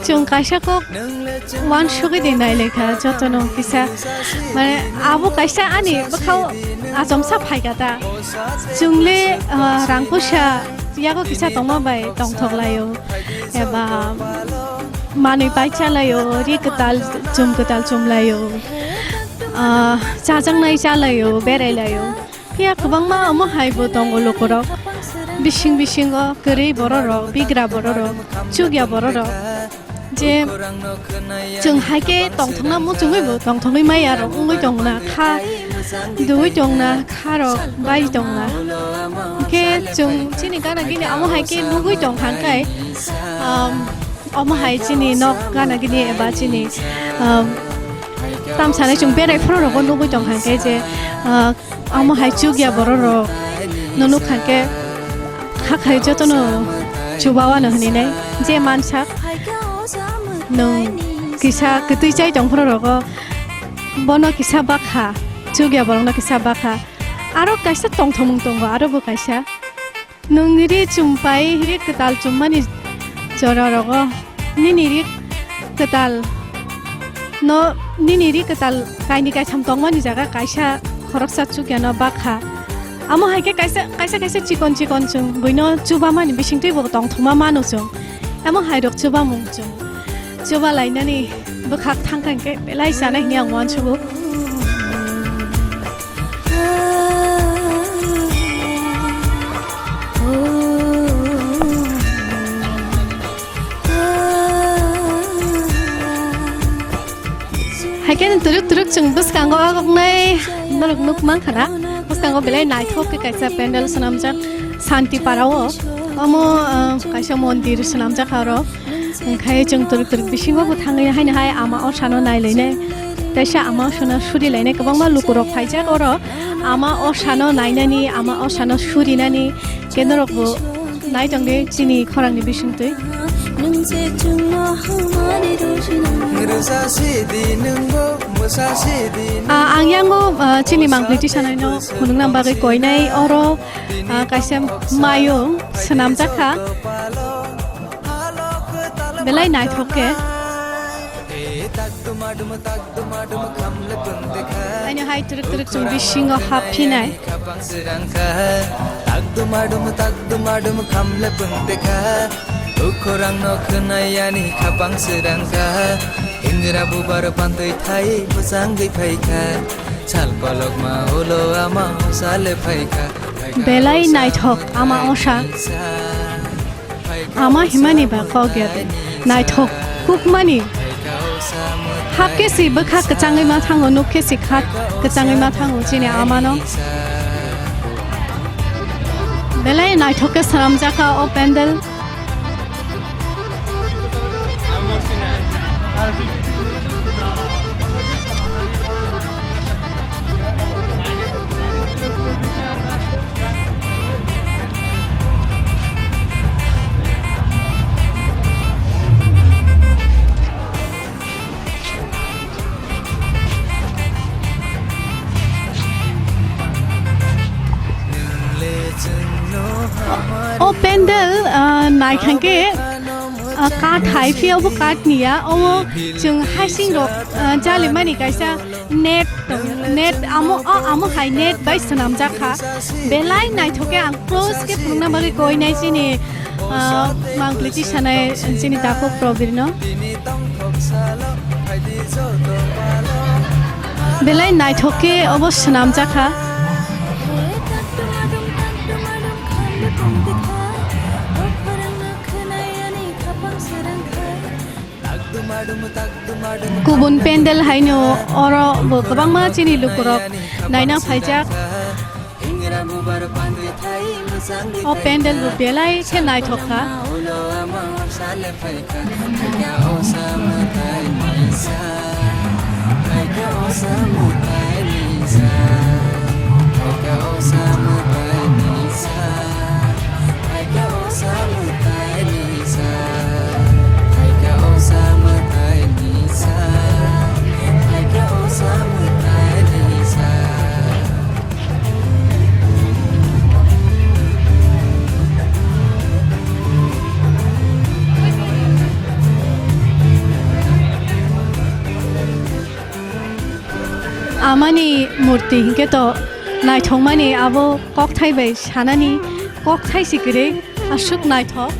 chwng kaisa kok uansugwi de nai lekha jotono kisa, mane, abo kaisa ani bwkhao achomsa phaikha ta. Chwng le, ah, rang puisa yago kisa tongma bai tongthok laio, eba manwi pai cha laio, ri kwtal chum kwtal chum laio, ah, chajaknai cha laio, berai laio. Phiya kwbangma omo hai bo tongo lukurok, bising bisingo kwrwi bororok, bigra bororok, chukya bororok. Je chwng hai khe tongthokna muchungwi bo tongthokwi maya rok wngwi tongna kha, dui tongna kha rok bai tongna. Hwnkhe chwng chini gana gini amo hai khe nugwi tong kha hwnkhe, um, omo hai chini nok gana gini eba chini, um, tamsanai chwng berai phuru rogo nugwi tong kha hwnkhe je, uh, Amo hai chukya bororok no nuk kha khe, kha khai jotono chubawano hwnwi nai, je mansak nwng kisa kwtwi chai tong phuru rogo, bono kisa bakha, chukya borokno kisa bakha, aro kaisa tongthomung tongo, aro bo kaisa. Nwng ri chumpai ri kwtal chummani jora rogo nini ri kwtal no nini ri kwtal kaini kaitham tongmani jaga kaisa khoroksa chukya no bakha. Amo hai khe kaisa kaisa kaisa chikon chikon chwng buino chubamani bisingtwi bo tongthokma mano chwng. Amo hai rok chubamung chwng. Chuba lainani bwkhak thang thang khe belai chanai hwnwi ang uansugo. Haikhe twrwk twrwk chwng bwskango agoknai norok nuk mankha na. Bwskango belai naithok khe kaisa pandal swnamjak Shanti Para o. Omo, ah, kaisa mondir swnamjak aro. Hwnkhe chwng twrwk twrwk bisingo bo thangwi haino hai ama osano nailainai. Teisa ama osano surilainai kwbangma lukurok phaijak oro. Ama osano nainani, ama osano surinani kenorok bo nai tongdi chini khorangni bisingtwi. Ah, ang yango, ah, chini mangpli tisanaino phunukna bagwi koinai oro, ah, kaisa mayung swnamjakha. Belai naithok khe. Ani hai twrwk twrwk chwng bisingo hap phinai. Khorang no khwnai ani khapang srangkha. Hingra bubar pantwi thai bwsangwi phaikha. Sal kolokma ulo ama sale phaikha. Belai naithok ama osa. Ama himani ba kok ya de. Naithok kukmani. Hap khe si bwkha kwchangwi ma thango, nuk khe si khat kwchangwi ma thango chini amano. Belai naithok khe swnamjakha o pandal. O pandal, ah, naithang khe, ah, kath hai phiya bo kath niya, omo chwng hasing rok, ah, jalimani kaisa net, net amo, o amo hai net bai swnamjak kha. Belai naithok khe ang close khe phunukna bagwi koinai chini, ah, mangpli tisanai chini takhuk Probirno. Belai naithok khe obo swnamjak kha. Kubun pendel haino oro bo kwbangma chini lukurok naina phaijak. O pendel bo belai khe naithok kha. Amani murti hinkhe to naithokmani, abo kokthai bai sanani kokthai si kwrwi, aswk naithok.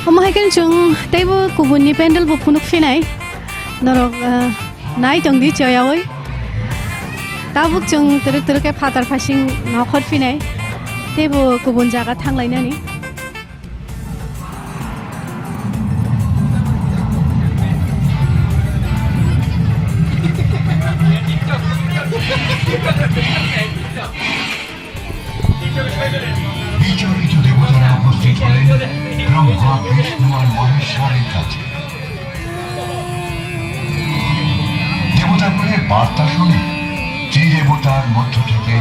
Omo hai khe chwng teibo kubunni pendel bo phunuk phinai. Norok, ah, Nai tong di choyaui. Tabuk chwng twrwk twrwk khe phatar phasing nokhor phinai. Teibo kubun jaga thanglainani. বিচলিত দেবতারা উপস্থিত হলেন ব্রহ্মা, বিষ্ণু আর মহেশ্বরের কাছে। দেবতাগণের বার্তা শুনে ত্রিদেবতার মধ্য থেকে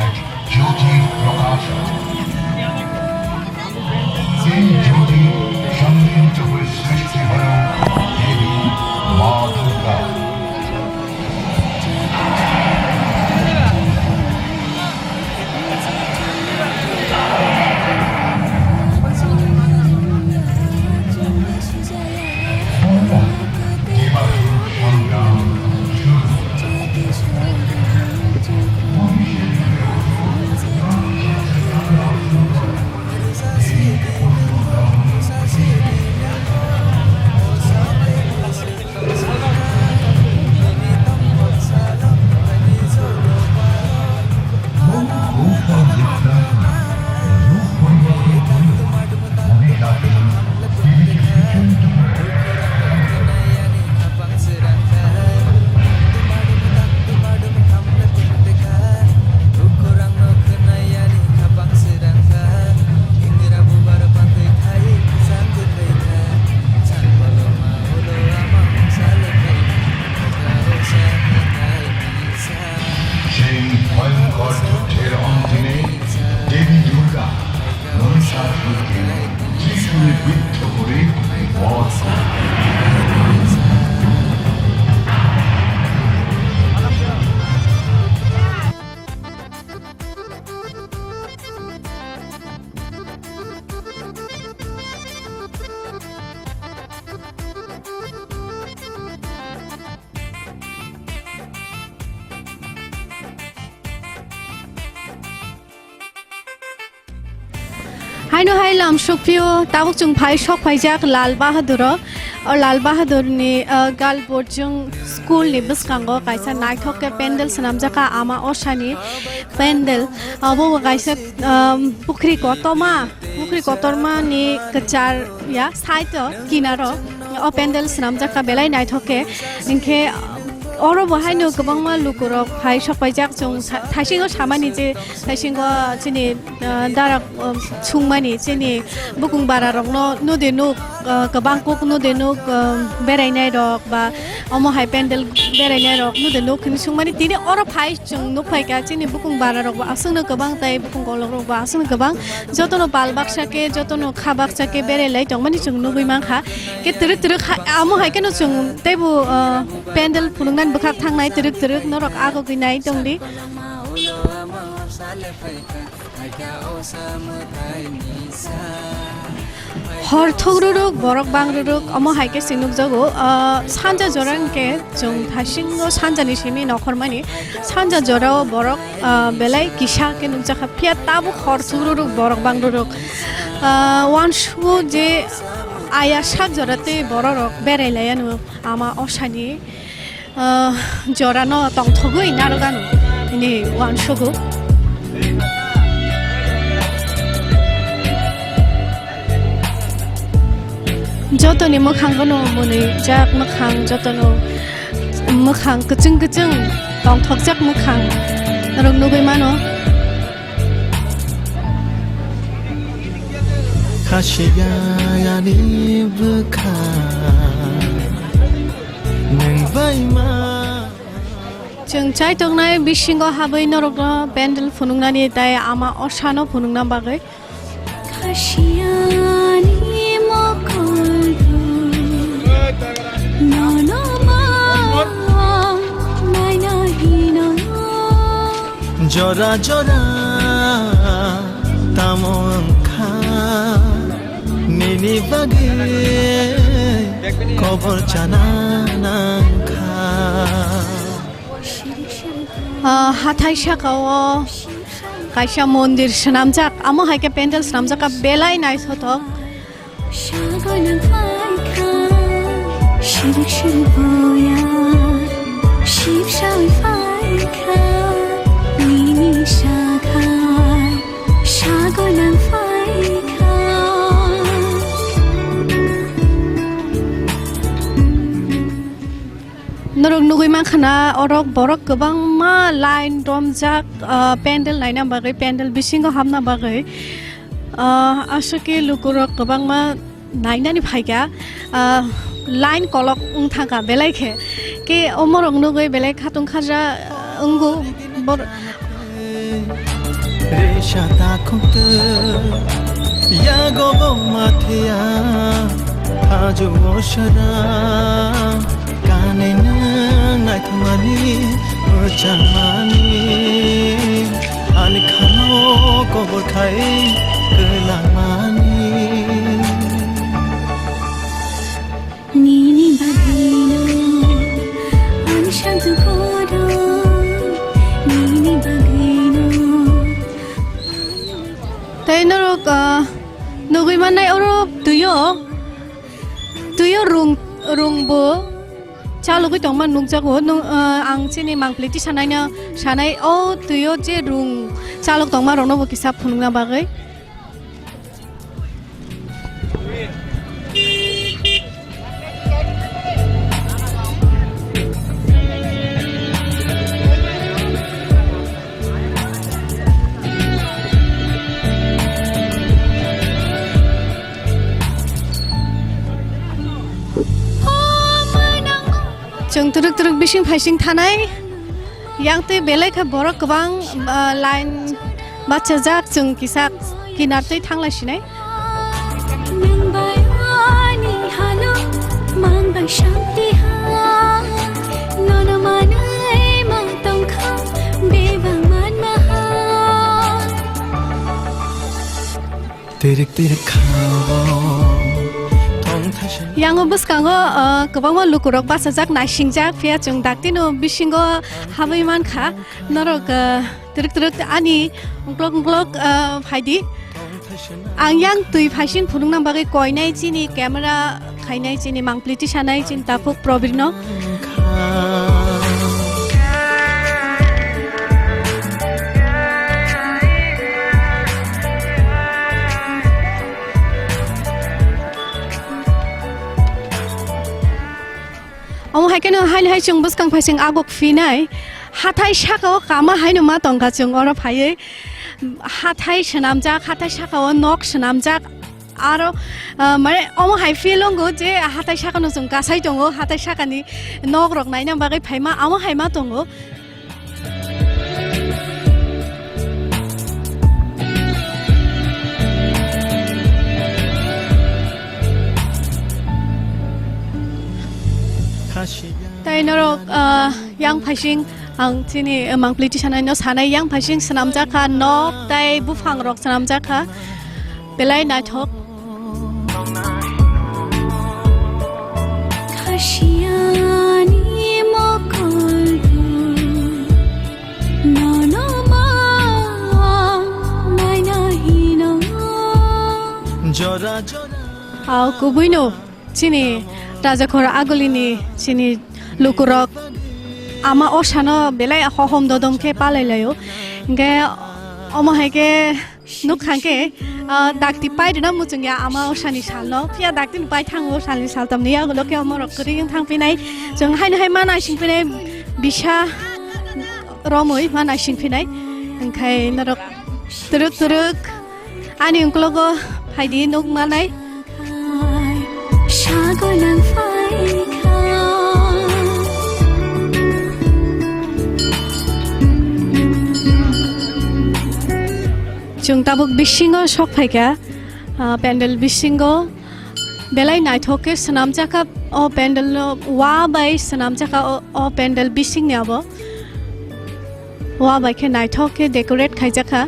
এক জ্যোতির প্রকাশ হয়। এই জ্যোতি সম্মিলিত হয়ে সৃষ্টি হল দেবী মা দুর্গা। সেই ভয়ঙ্কর যুদ্ধের অন্তিমে দেবী দুর্গা মহিষাসুরকে ত্রিশূলে বিদ্ধ করে বধ করেন। Haino hai lam sukphio, tabuk chwng phai sok phaijak Lal Bahadur o. O Lal Bahadur ni, ah, Galburjwng school ni bwskango kaisa naithok khe pendel swnamjak kha, ama osani pendel. Abo bo kaisa, um, pukhri kotorma, pukhri kotorma ni kwchar ya side o kinaro o pendel swnamjak kha, belai naithok khe. Hinkhe oro bo haino kwbangma lukurok phai sok phaijak, chwng sa-, thaisingo samani je thaisingo chini, ah, dara, um, sungmani chini bukung bara rokno nude nuk, ah, kwbang kuk nude nuk, ah, berainai rok ba omo hai pendel berainai rok nude nuk hinwi sungmani. Tini oro phai chwng nuk phaikha, chini bukung bara rok bo aswkno kwbang tei bukung kolok rok bo aswkno kwbang. Jotono pal baksa khe, jotono kha baksa khe berai lai tongmani chwng nugwi mankha. Khe twrwk twrwk ha-, amo hai kheno chwng teibo, ah, pendel phunuknani bwkhak thangnai twrwk twrwk norok agogwi nai tongdi. Hor thukruruk, borok bangruruk, omo hai khe se nukjago. Ah, sanja jora hwnkhe chwng thaisingo sanjani simi nokhormani. Sanja jorao borok, ah, belai kisa khe nukjakha, phiya tabuk hor thukruruk, borok bangruruk. Ah, uansugo je aya sak jora tei bororok berai laiano ama osani. Ah, jorano tongthogwi narwgano hwnwi uansugo. Jotoni mwkhangono mwnwijak mwkhang, jotono mwkhang kwchwng kwchwng tongthokjak mwkhang norok nugwi mano. Khasiya yani bwkha. Nwng bai ma. Chwng chai tongnai bisingo habwi norokno pendel phunuknani tei ama osano phunukna bagwi. Khasiyani mokol nono ma naina hino. Jora jora tamo wngkha nini bagwi kobor chana nangkha. Ah, hathai sakao kaisa mondir swnamjak, amo hai khe pendel swnamjak kha, belai naithothok. Sagol nang paikha, sirik sirik boya. Sipsai phaikha, nini sakhai, sagonang phaikha. Norok nugui mankha na, orok borok kwbangma line romjak, ah, pendel naina bagwi, pendel bisingo hapna bagwi. Ah, aswk khe lukurok kwbangma nainani phaikha, ah, line kolok wng thangkha belai khe. Khe omorok nugwi belai khatung khaja, ah, wngo bor-, Resha takhuk twi yago bo mathiya hajo osara kanwi nwng naithokmani mwchangmani ani khano kobor khai kwlangmani. Nini bagwino ang santu kodo, nini bagwino. Tei norok, ah, nugui mannai oro twiyo, twiyo rung, rungbo chalogwi tongma nukjago. Nung, ah, ang chini mangpili tisanaino sanai, o twiyo je rung chalok tongma rokno bo kisa phunukna bagwi. Chwng twrwk twrwk bising phaising thanai. Yang tei belai kha borok kwbang, ah, line bachajak, chwng kisa kinar tei thanglai sinai. Nwng bai ani halo mang bai shanti ha, nono manwi ma tongkha bebak manma ha. Tirik tirik khao thong thaisa. Yango bwskango, ah, kwbangma lukurok bachajak, naisingjak, phiya chwng daktino bisingo habwi mankha. Norok, ah, twrwk twrwk ani uklok uklok, ah, phaidi. Ang yang twi phaising phunukna bagwi koinai chini camera khainai chini mangpili tisanai chini takhuk Probirno. Omo hai kheno haino hai chwng bwskang phaising aguk phinai. Hathai saka o kama haino ma tongkha chwng oro phaiwi. Hathai swnamjak, hathai saka o nok swnamjak. Aro, ah, mane omo hai feel wngo je hathai saka no chwng kasai tongo, hathai saka ni nok rok naina bagwi phaima, omo hai ma tongo. Tei norok, ah, yang phaising ang chini, eh, mangpili tisanai no sanai, yang phaising swnamjak kha nok tei buphang rok swnamjak kha. Belai naithok. Khasiani mokol nono ma naina hino. Jora jora. Aw, kubui no chini Rajakhor Agulini chini lukurok ama osano belai hohom dodom khe palai laio. Hingke omo hai khe Nuk kha khe, ah, dakti pai rwna muchung ya ama osani salno. Phiya dakti ni pai thango salni saltam ni yagulo khe omo rok kwrwi wng thang phinai. Chwng haino hai ma naising phinai bisa romwi ma naising phinai. Wngkhai norok twrwk twrwk ani uklogo phaidi nuk manai. Sagonang phaikha. Chwng tabuk bisingo sok phaikha, ah, pandal bisingo belai naithok khe swnamjakha o pandal no, wa bai swnamjakha o, o pandal bisingni abo. Wa bai khe naithok khe decorate khaijakha.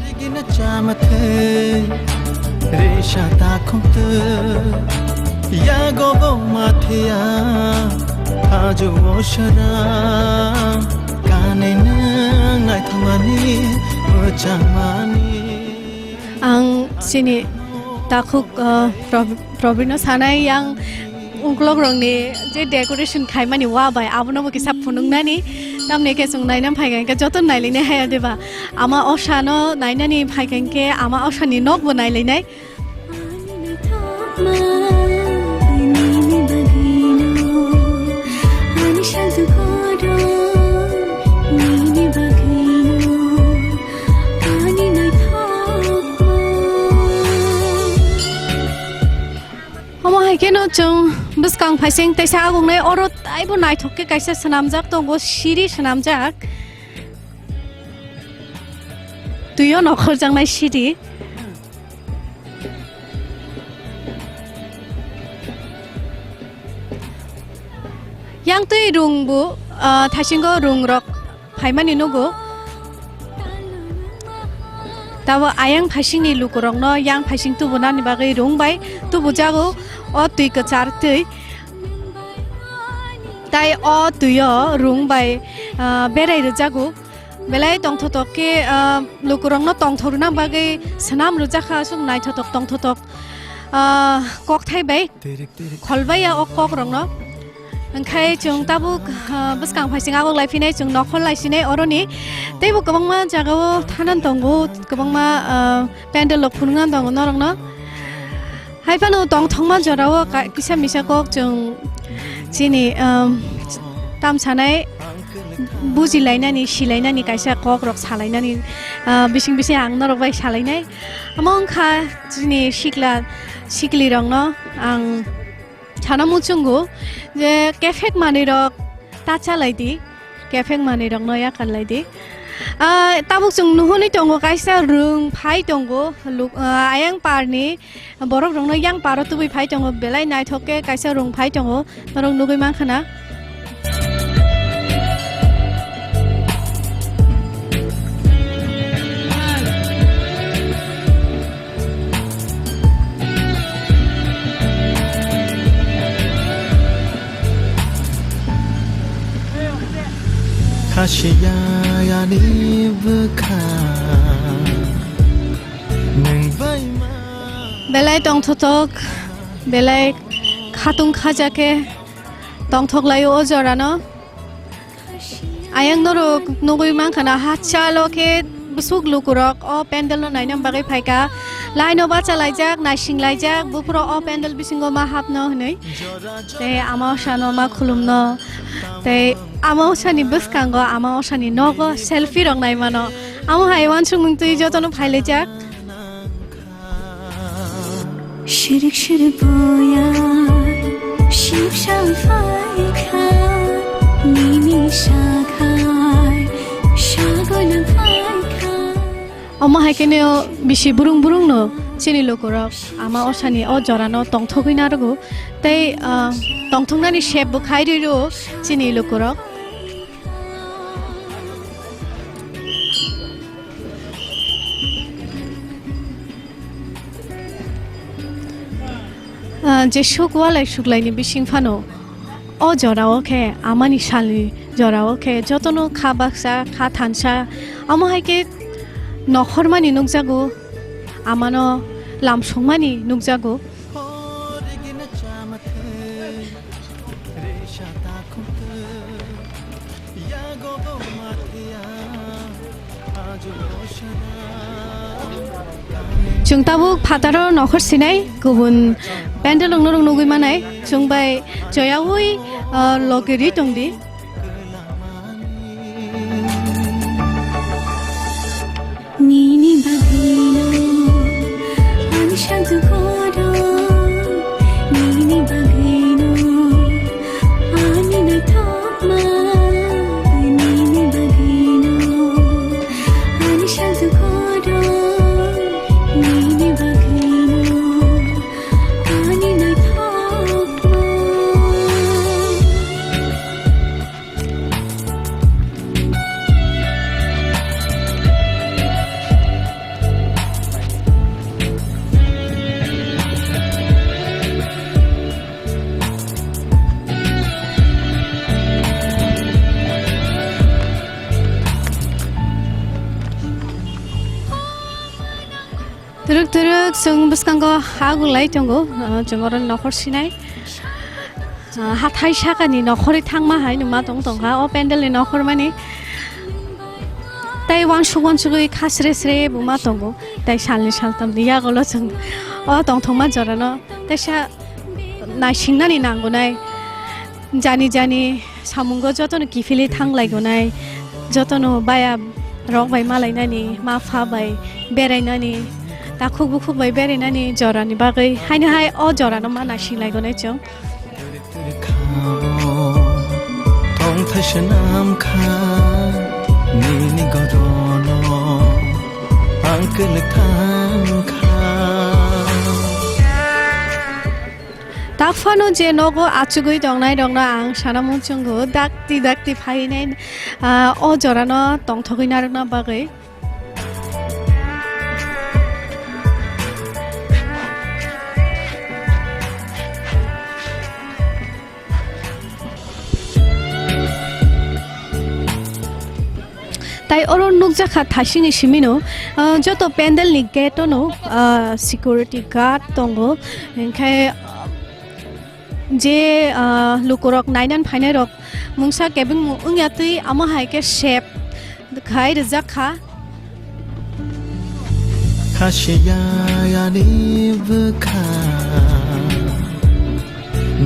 Rigina chamathai, resha takhuk twi, yago bo mathiya, hajo osara, kanwi nwng naithokmani, mwchangmani. Ang chini takhuk, uh, Prob-, Probirno sanai yang Uklok rokni je decoration khaimani wa bai abono bo kisa phunuknani, tamni khe chwng naina phaikha hwnkhe joto nailainai haya deba. Ama osano nainani phaikha hwnkhe ama osani nokbo nailainai. Omo hai kheno chwng bwskang phaising teisa agungnai, oro taibo naithok khe kaisa swnamjak tongo, siri swnamjak. Twiyo nokhorjaknai siri. Yang twi rung bo, ah, thaisingo rung rok phaimani nugo. Tabo ayang phaisingni lukurokno yang phaising tubunani bagwi rung bai tubujago o twi kwchar twi. Tai o twiyo rung bai, ah, berai rwjago. Belai tongthotok khe, ah, lukurokno tongthok rwna bagwi swnam rwjakha, aswk naithotok tongthotok, ah, kokthai bai kholbaiya o kokrokno. Hwnkhe chwng tabuk, ah, bwskang phaising agok lai phinai, chwng nokhor lai sinai oroni. Teibo kwbangma jagao thanan tongo, kwbangma, ah, pandal rok phunukna tongo norokno. Hai phano tongthokma jorao ka-, kisa misa kok chwng chini, um, tam sanai bujilainani, silainani kaisa kok rok salainani, uh, bising bising ang norok bai salainai. Amo wngkha chini sikla sikli rokno ang sana muchungo je kephek manwi rok ta chalai di. Kephek manwi rokno yakarlai di. Ah, tabuk chwng nuhuni tongo kaisa rung phai tongo, luk-, ah, ayang parni borok rokno yang paro tubui phai tongo, belai naithok khe kaisa rung phai tongo, norok nugui mankha na. Khasiya yani bwkha nwng bai ma. Belai tongthotok, belai khatung khaja khe tongthok laio o jorano. Ayang norok nugui mankha na, hachalo khe bwswk lukurok o pandal no naina bagwi phaikha. Line o bacha laijak, naising laijak, buphuru o pandal bisingo ma hapno hwnwi. Tei ama osano ma khulumno. Tei ama osani bwskango ama osani nogo selfie rok naimano. Amo hai uansukmung twi jotono phailaijak. Shirik shirik boya, ship shang phaikha, nini shakhai, shagolang phaikha. Omo hai khe neo bisi burung burung no chini lukurok ama osani o jorano tongthogwi narwgo tei, ah, tongthoknani sep bo khai rwi rwo chini lukurok. Ah, jesuk walai suklaini bising phano o jorao khe, amani salni jorao khe jotono kha baksa, kha thansa, amo hai khe nokhormani nukjago, amano lamsongmani nukjago. Chwng tabuk phataro nokhor sinai, kubun pandal rokno rok nugui manai, chwng bai joyaui, ah, loge ri tongdi. Nini bagwino ani santu kodo, nini bagwino ani naithokma, nini bagwino ani santu kodo, nini bagwino ani naithokma. Twrwk twrwk chwng bwskango ha gulai tongo, ah, chwng oro nokhor sinai. Ah, hathai sakani nokhorwi thangma hai numa tong tongkha o pandal ni nokhor mani. Tai wansuk wansugwi kha sre sre bo ma tongo. Tai salni saltamni yagulo chwng o tongthokma jorano teisa naisingnani nangonai. Jani jani samungo jotono kiphilwi thanglaigonai, jotono baya rok bai malainani, ma pha bai berainani, takhuk bukhuk bai berainani jorani bagwi haino hai o jorano ma naisinglaigonai chwng. Tongthai swnam kha nini gorono ang kwlwk thang kha. Tak phano je nogo achugwi tongnai rokno ang sana muchungo dakti dakti phainai, ah, o jorano tongthogwi narwkna bagwi. Tai oro nukjakha thasini simino, ah, joto pandal ni gate ono, ah, security guard tongo, hinkhe je, ah, lukurok nainan phainairok mungsa kebengmung wngya twi amo hai khe sep khai rijak kha. Khasiya ani bwkha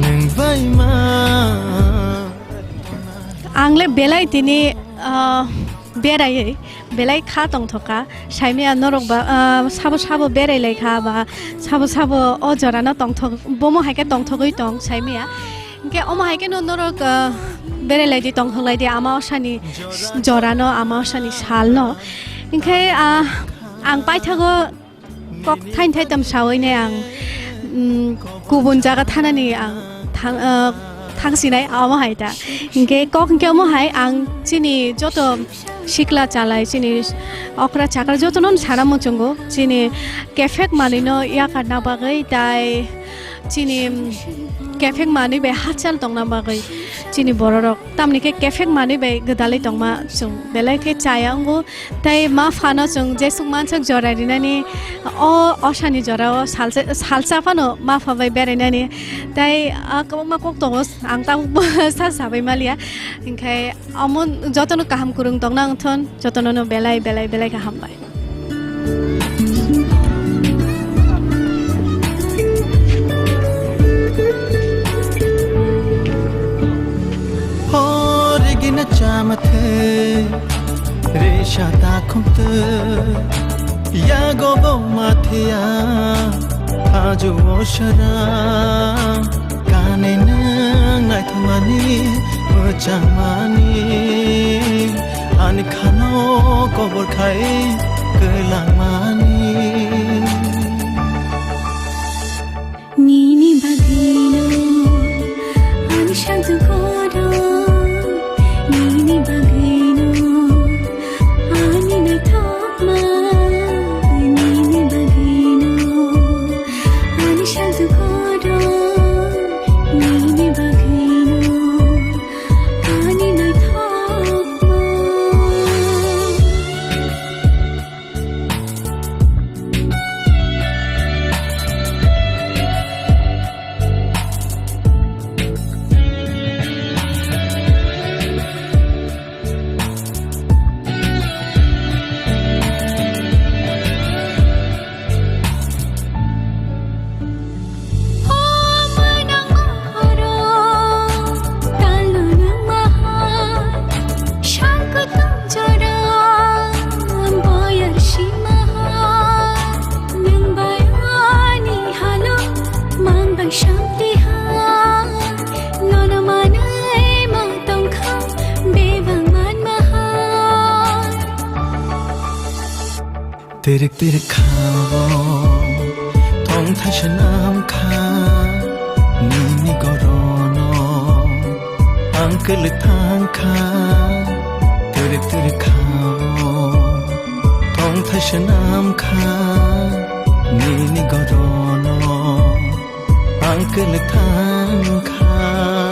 nwng bai ma. Ang le belai tini, ah, beraiwi belai kha tongthokha. Saimaya norok ba, ah, sabo sabo berai lai kha ba sabo sabo o jorano tongthok, bomo hai khe tongthogwi tong saimaya. Hinkhe omo hai khe no norok, ah, berai lai di tongthok lai di ama osani jorano ama osani salno. Hinkhe, ah, ang paithago kok thain thai tam sawi ne ang, mm, kubun jaga thanani ang thang, ah, thangsinai omo hai ta. Hinkhe kok hinkhe omo hai ang chini joto sikla chalai chini okra chakra jotono sana muchungo chini kephek manwino yakarna bagwi tai chini, mm, kephek manwi bai hachal tongna bagwi chini bororok tamni khe kephek manwi bai gwdalwi tongma chwng belai khe chaya wngo. Tai ma phano chwng jesuk mansuk jora rinani, o osani jorao salsa, salsa phano ma pha bai berainani. Tai, ah, kwbangma kok tongo, ang tabuk sa sabai maliya. Hinkhe omo jotono kaham kwrwng tongna wngthon, jotono no belai, belai, belai kaham bai. Hor gina chama the. Resa takhum twi yago bo mathiya, ajo o sara kane nwng naithokmani, mwchangmani, ani khano kobor khai kwlangmani. Nini bagwino ani santu kodo, nini bagwino ani naithokma, nini bagwino ani santu kodo, nini bagwino ani naithokma. Tirik tirik khao tong thaisa nam kha nini gorono ang kwlwk thang kha. Tirik tirik khao tong thaisa nam kha nini gorono ang kwlwk thang kha.